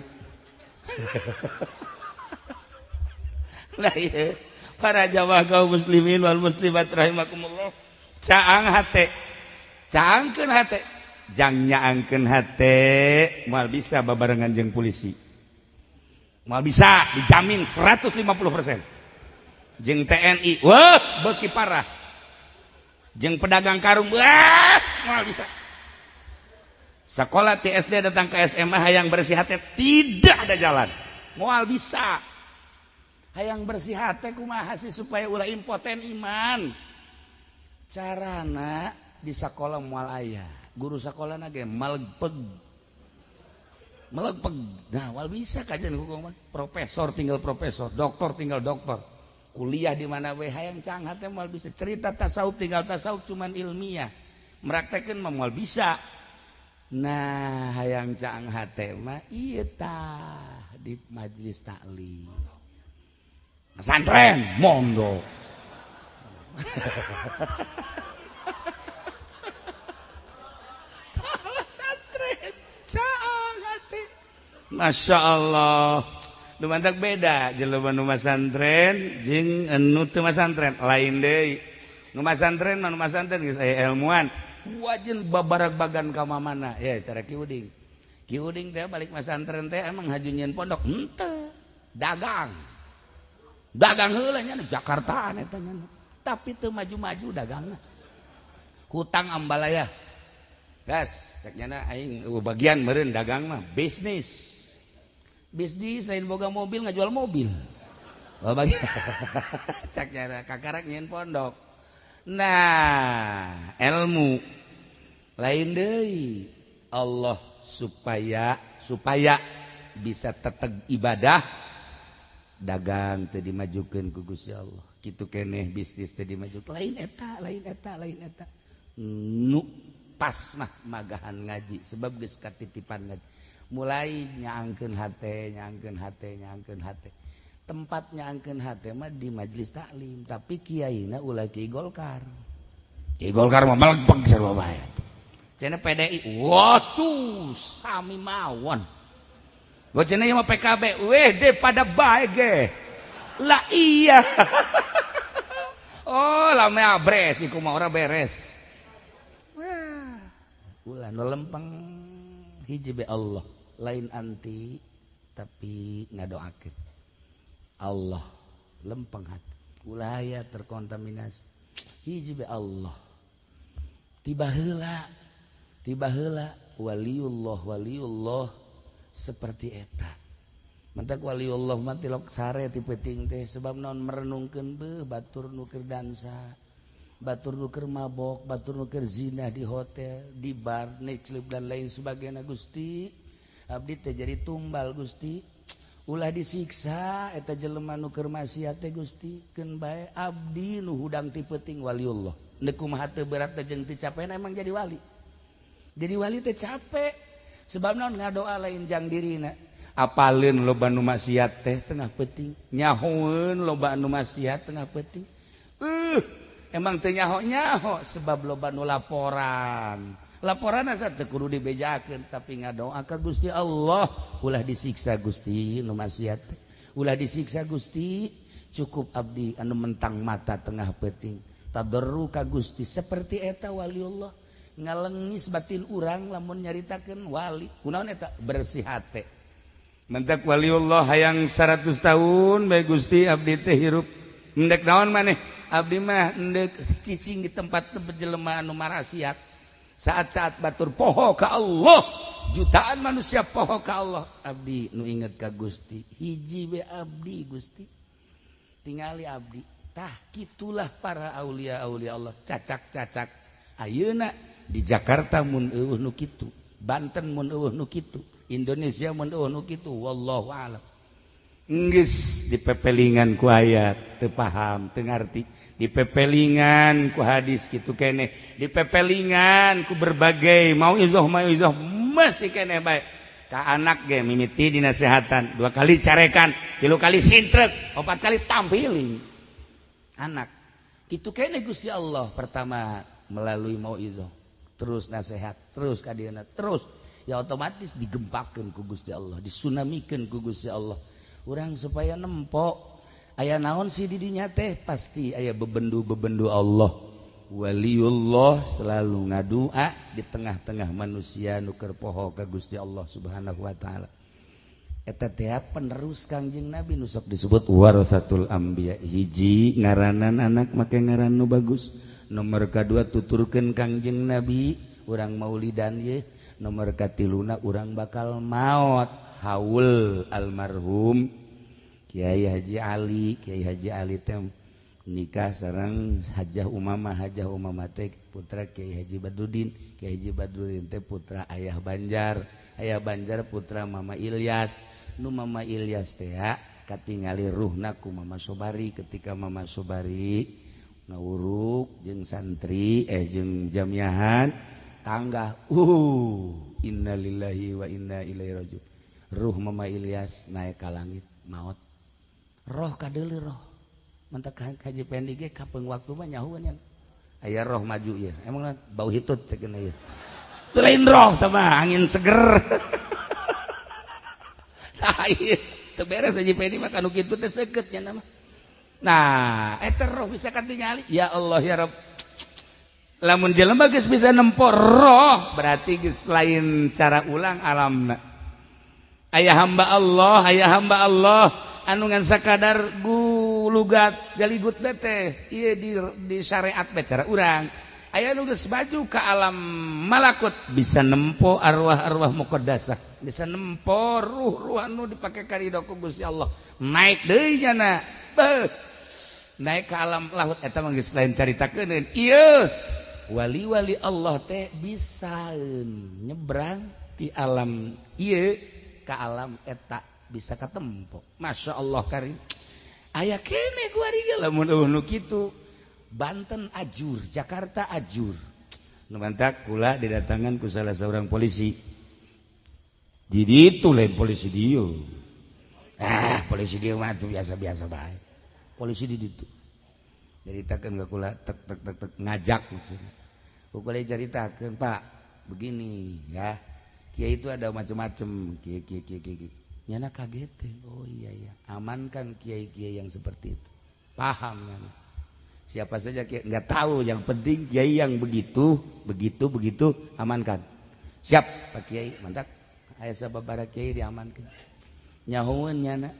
Lah ieu para jamaah kaum muslimin wal muslimat rahimakumullah. Caang hate. Caangkeun hate. Jang nyaangkeun hate moal bisa babarengan jeung polisi. Moal bisa, dijamin 150%. Jeung TNI, wah beuki parah. Jeung pedagang karung, wah moal bisa. Sekolah TSD datang ke SMA hayang bersih hati tidak ada jalan. Moal bisa. Hayang bersih hati kumaha sih supaya ulah impoten iman. Carana di sekolah moal aya. Guru sekolahna ge malegpeg. Malegpeg. Nah, moal bisa kajian hukum mah. Profesor tinggal profesor, doktor tinggal doktor. Kuliah di mana we hayang cang hate moal bisa. Cerita tasawuf tinggal tasawuf cuman ilmiah. Meraktekeun mah moal bisa. Nah, hayang caang hate mah ieu tah di majelis taklim. Pesantren mondok. Pesantren caang hate. Masya Allah. Nu mantak beda jelema nu masantren jeung anu teu masantren lain deui. Nu masantren mah nu masantren geus aya ilmuan. Wajin babarag bagan ka mamana ya cara Ki Uding. Ki Uding teh balik masantren teh emang haju nyieun pondok henteu, dagang. Dagang heula nya Jakartaan eta nya. Tapi teu maju-maju dagangna. Hutang ambalaya. Gas, cek nyana aing bagian meureun dagang mah bisnis. Bisnis lain boga mobil ngajual mobil. Oh bagian. Cek nyana kakarak nyieun pondok. Nah, ilmu lain deui. Allah supaya bisa teteg ibadah, dagang teu dimajukeun ku Gusti Allah. Kitu keneh bisnis teu dimajukeun. Lain eta, lain eta, lain eta. Nu pas mah magahan ngaji sebab geus katitipan ngaji. Mulai nyaangkeun hate, nyaangkeun hate, nyaangkeun hate. Tempat nyaangkeun hate mah di majelis taklim, tapi kiaina ulah Kiai Golkar. Kiai Golkar mah melegpeg sarua bae. Cenah PDI, waduh sami mawon. Gua cenah ieu mah PKB, weh deh pada bae ge. Lah iya. Oh, lame abres iku mah ora beres. Wah, ulah nu lempeng hiji be Allah, lain anti tapi ngadoakeun. Allah lempeng hati. Ulah aya terkontaminasi. Hiji be Allah. Tiba heula, tiba heula waliullah waliullah seperti eta. Mentak waliullah mah tilok sare ti peuting teh sebab naon merenungkeun beuh batur nu keur dansa, batur nu keur mabok, batur nu keur zina di hotel, di bar, nightclub dan lain sebagainya. Gusti, abdi teh jadi tumbal Gusti. Ulah disiksa eta jelema nu keur maksiat teh Gusti, keun bae abdi nu hudang ti peuting waliullah. Neuk kumaha teu berat teh jeung teu capek emang jadi wali. Jadi wali teh capek sebab naon ngadoa lain jang dirina. Apaleun loba nu maksiat teh tengah peuting, nyahoeun loba nu maksiat tengah peuting. Emang teu nyaho-nyaho sebab loba nu laporan. Laporan asa teu kudu dibejakeun tapi ngadoa ka Gusti Allah, ulah disiksa Gusti nu maksiat teh. Ulah disiksa Gusti, cukup abdi anu mentang mata tengah peuting. Tadarru ka Gusti seperti eta waliullah. Ngalengis batin urang lamun nyaritakeun wali. Kunaon eta bersih hate. Mentak waliullah hayang 100 tahun bae Gusti abdi teh hirup. Endek naon maneh? Abdi mah endek cicing di tempat jelema anu marasiat. Saat-saat batur poho ka Allah, jutaan manusia poho ka Allah, abdi nu inget ka Gusti. Hiji we abdi Gusti. Tingali abdi. Tah kitulah para aulia-aulia Allah, cacak-cacak ayeuna di Jakarta mun eueuh nu kitu, Banten mun eueuh nu kitu, Indonesia mun eueuh nu kitu, wallahu alam. Geus dipepelingan ku ayat teu paham, teu ngarti, dipepelingan ku hadis kitu keneh, dipepelingan ku berbagai mauizah mauizah masih keneh bae. Ka anak ge mimiti dinasehatan, 2 kali carekan, 3 kali sintrek, 4 kali tampiling. Anak kitu keneh Gusti Allah pertama melalui mauizah, terus nasihat, terus kadieuna, terus ya otomatis digempakeun ku Gusti Allah, disunamikeun ku Gusti Allah. Urang supaya nempok aya naon sih di dinya teh pasti aya bebendu-bebendu Allah. Waliullah selalu ngadua di tengah-tengah manusia nu keur poho ka Gusti Allah Subhanahu wa taala. Eta teh penerus Kangjeng Nabi nu sok disebut warasatul anbiya. Hiji ngaranan anak make ngaran nu bagus. Nomor kadua tuturkeun Kangjeng Nabi urang maulidan ye. Nomor katiluna urang bakal maot haul almarhum Kiai Haji Ali. Kiai Haji Ali teh nikah sareng Hajah Umamah. Hajah Umamah teh putra Kiai Haji Badrudin. Kiai Haji Badrudin teh putra Ayah Banjar. Ayah Banjar putra Mama Ilyas. Nu Mama Ilyas teh katingali ruhna ku Mama Sobari ketika Mama Sobari ngawuruk jeung santri jeung jamiahan tangga. Innalillahi wa inna ilaihi rajiun. Ruh Mama Ilyas naik ka langit maot. Roh kadeuli roh. Mentak Haji Pendi ge kapeung waktu mah nyahueun nya. Aya roh maju ieu. Emang bau hitut ceuk ieu. Teu lain roh teh mah angin seger. Tah ieu teu beres Haji Pendi mah kanu kitu teh seukeut nya mah. Nah, eta roh bisa katingali. Ya Allah ya Rabb. Lamun jelema geus bisa nempo roh, berarti geus lain cara ulang alamna. Aya hamba Allah, aya hamba Allah anu ngan sakadar gulugat galigut teh ieu di syariat bae cara urang. Aya nu geus maju ka alam malakut bisa nempo arwah-arwah muqaddasah, bisa nempo ruh-ruh anu dipake karido ku Gusti Allah. Naik deui nyana. Beuh. Naik ke alam lahut eta mah geus lain caritakeun. Ieu wali-wali Allah teh bisa nyebrang di alam ieu ke alam eta bisa katempo. Masya Allah karim. Aya kene ku ari ge lamun eueuh nu kitu. Banten ajur, Jakarta ajur. Nu mantak kula didatangan ku salah seorang polisi. Di ditu lain polisi dieu. Ah, polisi dieu mah tuh biasa-biasa bae. Polisi di ditu. Nyaritakeun ka kula tek tek tek tek ngajak maksudna. Ku kula caritakeun, Pak, Begini ya, kiai itu ada macam-macam, kiai kiai kiai kiai. Nyana kaget. Oh iya ya, amankan kiai-kiai yang seperti itu. Paham nyana. Siapa saja kiai nggak tahu, yang penting kiai yang begitu, begitu, begitu amankan. Siap Pak Kiai, mantap. Aya sababaraha kiai diamankan. Nyahoeun nyana.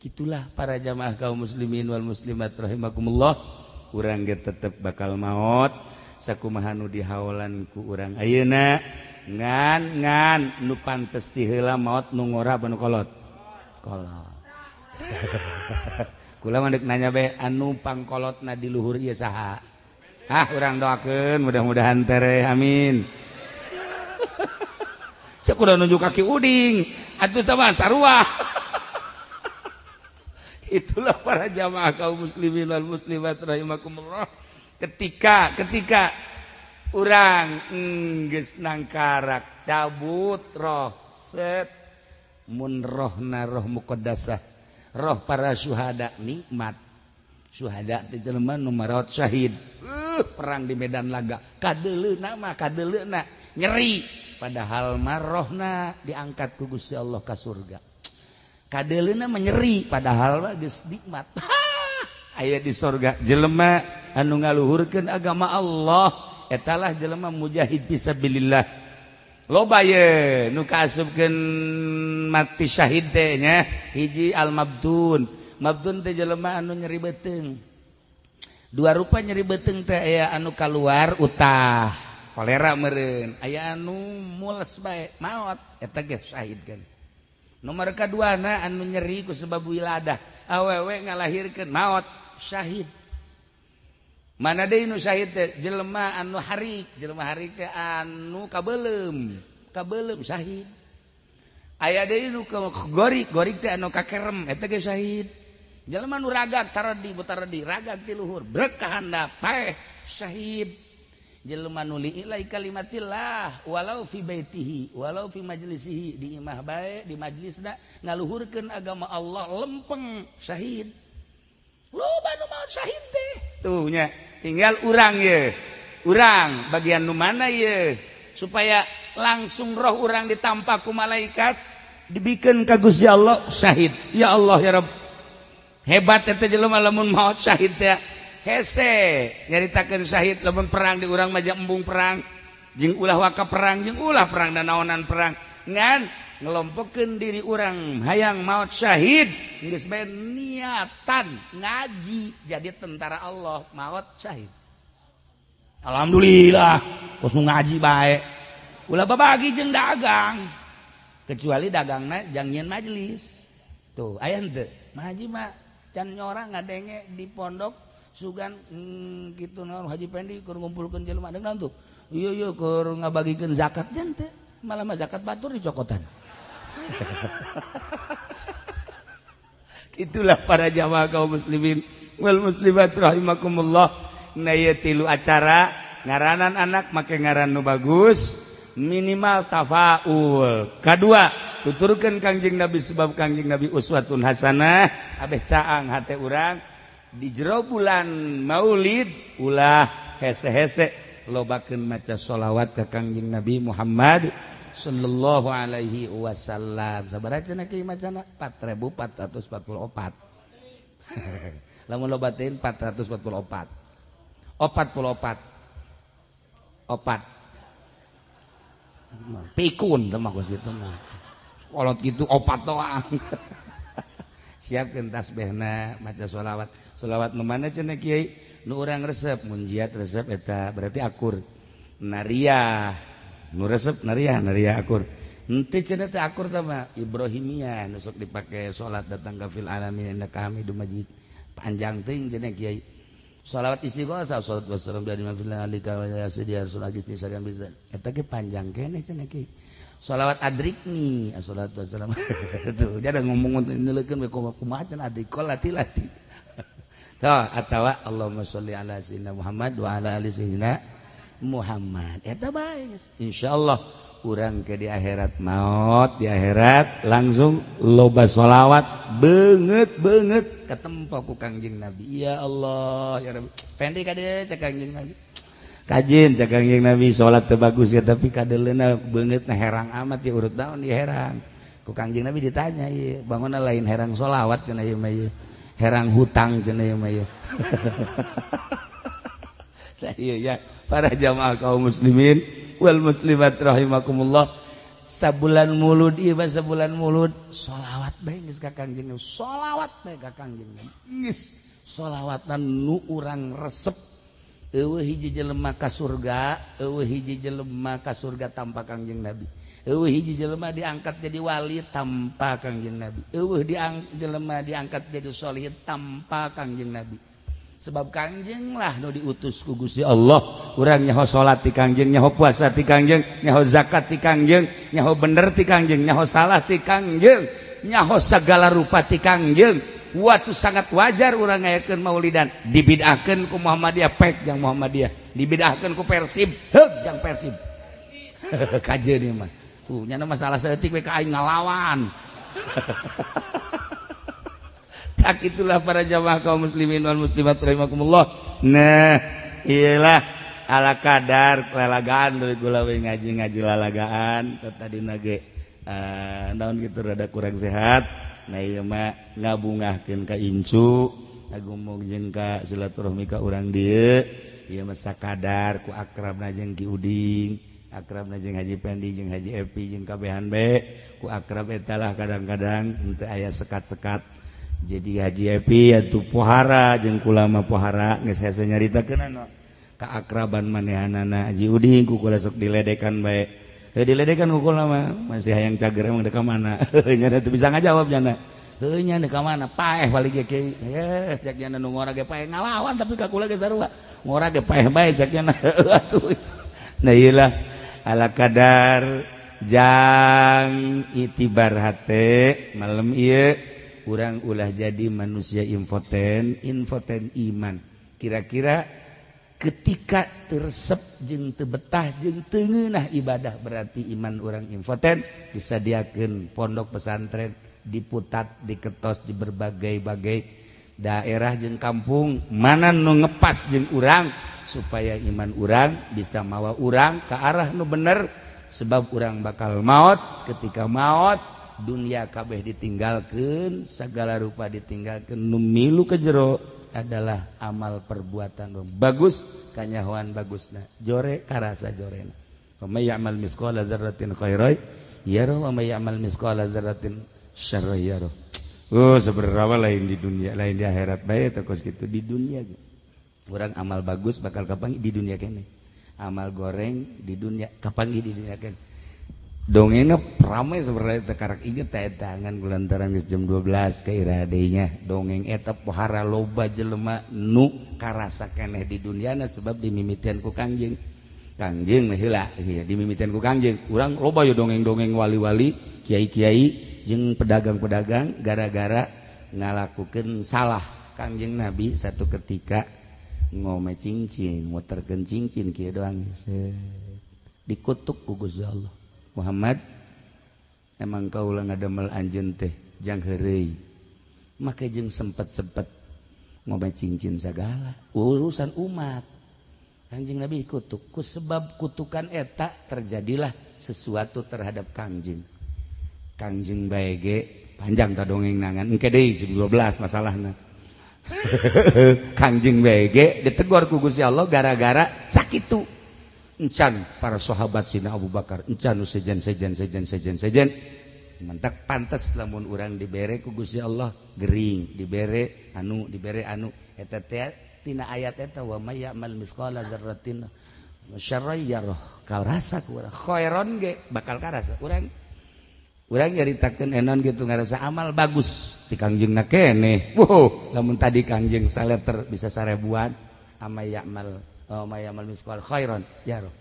Gitulah para jamaah kaum muslimin wal muslimat rahimakumullah. Urang ge tetep bakal maot sakumaha nu dihaolan ku urang ayeuna, ngan ngan nu pantes ti heula maot nu ngora apa nu kolot? Kolot. Kula mah deuk nanya bae, anu pangkolotna di luhur ieu saha? Ah, urang doakeun mudah-mudahan tereh, amin. Saya kudu nunjuk kaki uding atuh teh mah sarua. Itulah para jamaah kaum muslimin wal muslimat rahimakumullah. Ketika ketika urang geus nangkarak cabut roh, set, mun rohna roh muqaddasah, roh para syuhada, nikmat. Syuhada teh jelema nu maraot syahid, perang di medan laga, kadeuleuna mah kadeuleuna nyeri, padahal mah rohna diangkat ku Gusti Allah ka surga. Kadeuleuna mah nyeri, padahal mah geus nikmat aya di surga. Jelema anu ngaluhurkeun agama Allah, etalah jelema mujahid fisabilillah. Loba ye nu kaasupkeun mati syahid teh nya. Hiji, al mabtun. Mabtun teh jelema anu nyeri beuteung. Dua rupa nyeri beuteung teh, aya anu kaluar utah, kolera meureun, aya anu mules bae maot, eta ge syahid kan. Nomor kaduana, anu nyeri ku sebab wiladah, awewe ngalahirkeun maot syahid. Mana deui nu syahid teh? Jelema anu harik. Jelema harik teh anu kabeuleum, kabeuleum syahid. Aya deui nu gorik. Gorik teh anu kakerem, eta ge syahid. Jelema nu ragag, taradi butaradi, ragag ti luhur brek ka handap, paeh, syahid. Jelema nu li'ilai kalimatillah walau fi baitihi walau fi majlisihi, di imah bae, di majlisna ngaluhurkeun agama Allah, lempeng, syahid. Loba nu maot syahid teh tuh nya. Tinggal urang ye, urang bagian nu mana ye, supaya langsung roh urang ditampa ku malaikat, dibikeun ka Gusti Allah syahid. Ya Allah, ya Rabb, hebat eta jelema lamun maot syahid teh. Hese nyaritakeun syahid lamun perang di urang mah, embung perang jeung ulah waka perang, jeung ulah perang dan naonan perang, ngan ngelompokeun diri urang hayang maot syahid, geus bae niatan ngaji jadi tentara Allah, maot syahid. Alhamdulillah kos ngaji bae, ulah babagi jeung dagang, kecuali dagangna jang nyieun majelis. Tuh aya henteu haji mah can nyora ngadenge di pondok sugan gitu, naon, Haji Pendi keur ngumpulkeun jelema deung tuh, iya iya, keur ngabagikeun zakat jan teh, malah mah zakat batur dicokotan. Itulah para jamaah kaum muslimin wal muslimat rahimakumullah. Nah, ieu tilu acara ngaranan anak, make ngaran nu bagus, minimal tafaul. Kadua, tuturkeun Kangjeng Nabi, sebab Kangjeng Nabi uswatun hasanah, abeh caang hate urang. Di jero bulan Maulid ulah hese-hese, lobakeun maca sholawat ka Kangjeng Nabi Muhammad sallallahu alaihi wasallam. Sabaraha cenah kieu macana? 4444. Lamun lobatin 444, 44 opat pikun teh mah gitu mah, kolot gitu opat doang. Siapkeun tasbihna, maca sholawat. Sholawat nu mana cenah, kiai? Nu urang resep, munjiat resep, eta berarti akur. Nariah nu resep, nariah, nariah akur. Henteu cenah teh akur teh mah Ibrahimiyah nu sok dipake salat datang ka fil alamin innaka Hamidum Majid, panjang teuing cenah, kiai. Sholawat istighosah, salat wassalam dari mafillah alika wa ya sayyidi rasul agis sadam bisa, eta ge panjang keneh cenah, kiai. Sholawat adrikni, assalatu wassalam, tuh jadi ngomong nyeleukeun we kumaha cenah adrikol lati-lati tuh, atawa Allahumma sholli ala sayyidina Muhammad wa ala ali sayyidina Muhammad, eta bae. Insyaallah urang ke di akhirat maut, di akhirat langsung loba sholawat beungeut beungeut ketempo ku Kangjeng Nabi. Ya Allah, ya Rabbi, pendi ka dieu cek Kangjeng Nabi. Kajin cek Kangjeng Nabi salat teu bagus ya, tapi kadeleuna beungeutna herang amat ya, urut naon ieu herang. Ku Kangjeng Nabi ditanya, ieu bangunna lain herang solawat cenah, ieu mah ieu herang hutang cenah ieu mah ieu. Nah, iya ya, para jamaah kaum muslimin wal muslimat rahimakumullah, sabulan mulud ieu mah, sabulan mulud solawat bae geus ka Kangjeng Nabi, solawat bae ka Kangjeng Nabi, geus solawatan nu urang resep. Eueuh hiji jelema ka surga, eueuh hiji jelema ka surga tanpa Kangjeng Nabi. Eueuh hiji jelema diangkat jadi wali tanpa Kangjeng Nabi. Eueuh jelema diangkat jadi sholih tanpa Kangjeng Nabi. Sebab Kangjeng lah nu diutus ku Gusti Allah. Urang nyaho salat ti Kangjeng, nyaho puasa ti Kangjeng, nyaho zakat ti Kangjeng, nyaho bener ti Kangjeng, nyaho salah ti Kangjeng, nyaho segala rupa ti Kangjeng. Waktu sangat wajar urang ngayakeun maulidan, dibid'ahkeun ku Muhammadiyah, pek jang Muhammadiyah, dibid'ahkeun ku Persib, heug jang Persib. Kajeun ieu mah tuh nyana masalah saeutik we ka aing ngalawan. Tak itulah, para jamaah kaum muslimin wal muslimat rahimakumullah. Nah, iyalah, ala kadar lalagaan dari kula we, ngaji-ngaji lalagaan. Tadi nage naon gitu, rada kurang sehat. Nah, ieu mah ngabungahkeun ka incu, ngagumung jeung ka silaturahmi ka urang dieu. Ieu mah sakadar ku akrabna jeung Ki Uding, akrabna jeung Haji Pendi, jeung Haji Epi, jeung kabehan be ku akrab eta lah. Kadang-kadang henteu aya sekat-sekat. Jadi Haji Epi atuh pohara jeung kula mah pohara, geus hese nyaritakeun anu keakraban manehanana. Haji Uding ku kula sok diledekan bae. Heuh, diledekan ku kula mah masih hayang cager, emang dek ka mana nya, teu bisa ngajawab nyana. Heuh nya, dek ka mana paeh paling ge kieu ye, cek nyana. Nu ngora ge paeh ngalawan, tapi ka kula ge sarua, ngora ge paeh bae cek nyana atuh. Nah, ieu lah, ala kadar jang itibar hate malam ieu. Urang ulah jadi manusia impoten, impoten iman. Kira-kira ketika teresep jeung teu betah jeung teu ngeunah ibadah, berarti iman urang impoten. Disadiakeun pondok pesantren, diputat, diketos di berbagai-bagai daerah jeung kampung mana nu ngepas jeung urang, supaya iman urang bisa mawa urang ke arah nu bener. Sebab urang bakal maut. Ketika maut, dunia kabeh ditinggalkan, segala rupa ditinggalkan, nu milu ke jero adalah amal perbuatan bagus. Kanyahoan bagusna jore, karasa jorena. Wa may ya'mal mithqala dzarratin khairan yarah wa may ya'mal mithqala dzarratin syarran yarah. Oh, seberapa lain di dunia, lain di akhirat bae teh kos kitu. Di dunia urang amal bagus bakal kapanggih di dunia kene, amal goreng di dunia kapanggih di dunia kene. Dongengnya ramai sebenarnya teh, karak inget teh tangan kulantaran geus jam 12 ke iradenya. Dongeng eta pohara loba jelema nu karasa keneh di dunyana sebab dimimitian ku Kangjeng. Kangjeng mah heula ieu dimimitian ku Kangjeng. Urang loba yo dongeng-dongeng wali-wali, kiai-kiai jeung pedagang-pedagang gara-gara ngalakukeun salah. Kangjeng Nabi satu ketika ngome cincin, muterkeun cincin kieu doang, dikutuk ku Gusti Allah. Muhammad, emang kaula ngadamel anjeun teh jang heureuy, make jeung sempet-sempet ngome cincin sagala urusan umat. Kanjeng Nabi kutuk. Ku sebab kutukan eta terjadilah sesuatu terhadap Kangjeng. Kangjeng bae ge panjang ta dongeng nangan, engke deui jam 12 masalahna. Kangjeng bae ge ditegor ku Gusti Allah gara-gara sakitu. Encan para sahabat Sina Abu Bakar, encan nu sejen sejen sejen sejen sejen. Mantak pantes lamun urang dibere ku Gusti Allah gering, dibere anu, dibere anu eta teh tina ayat eta, wa may ya'mal mithqala dzarratin syarran yarah. Karasa ku urang khairon ge bakal karasa urang. Urang nyaritakeun enon gitu, ngarasa amal bagus ti Kangjengna keneh. Wow, lamun tadi Kangjeng saleter bisa sarebuan. Ama ya'mal, oh, may ya'mal mithqala khairon yarah,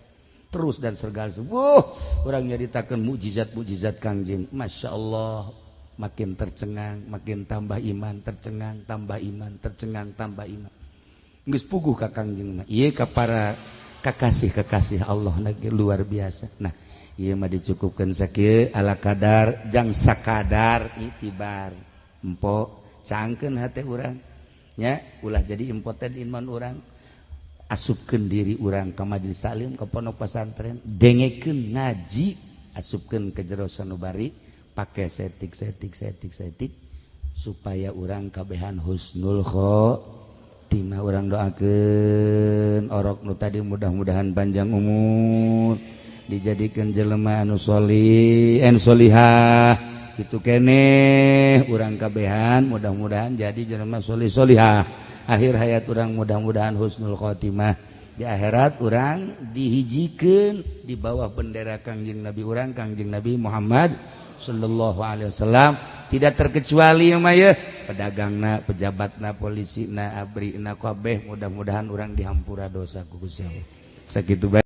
terus dan segala. Wuh, urang nyaritakeun mukjizat-mukjizat Kangjeng, Masya Allah, makin tercengang, makin tambah iman, tercengang, tambah iman, tercengang, tambah iman. Geus puguh ka Kangjeng mah. Ieu ka para kakasih-kekasih Allah lagi luar biasa. Nah, ieu mah dicukupkeun sakieu, ala kadar jang sakadar itibar. Empo cangkeun hate urang nya, ulah jadi impoten iman urang. Asupkeun diri urang ka majelis taklim, ke pondok pesantren, dengekeun ngaji, asupkeun ke jero sanubari, pake setik setik setik setik supaya urang kabehan husnul khotimah. Urang doakeun orok nu tadi, mudah-mudahan panjang umur, dijadikan jelema anu solih en solihah. Kitu keneh urang kabehan, mudah-mudahan jadi jelema solih solihah. Akhir hayat urang mudah-mudahan husnul khotimah, di akhirat urang dihijikeun di bawah bendera Kangjeng Nabi urang, Kangjeng Nabi Muhammad sallallahu alaihi wasallam. Tidak terkecuali mah ya pedagangna, pejabatna, polisina, abrina, kabeh, mudah-mudahan urang dihampura dosa ku Gusti Allah. Sakitu bae.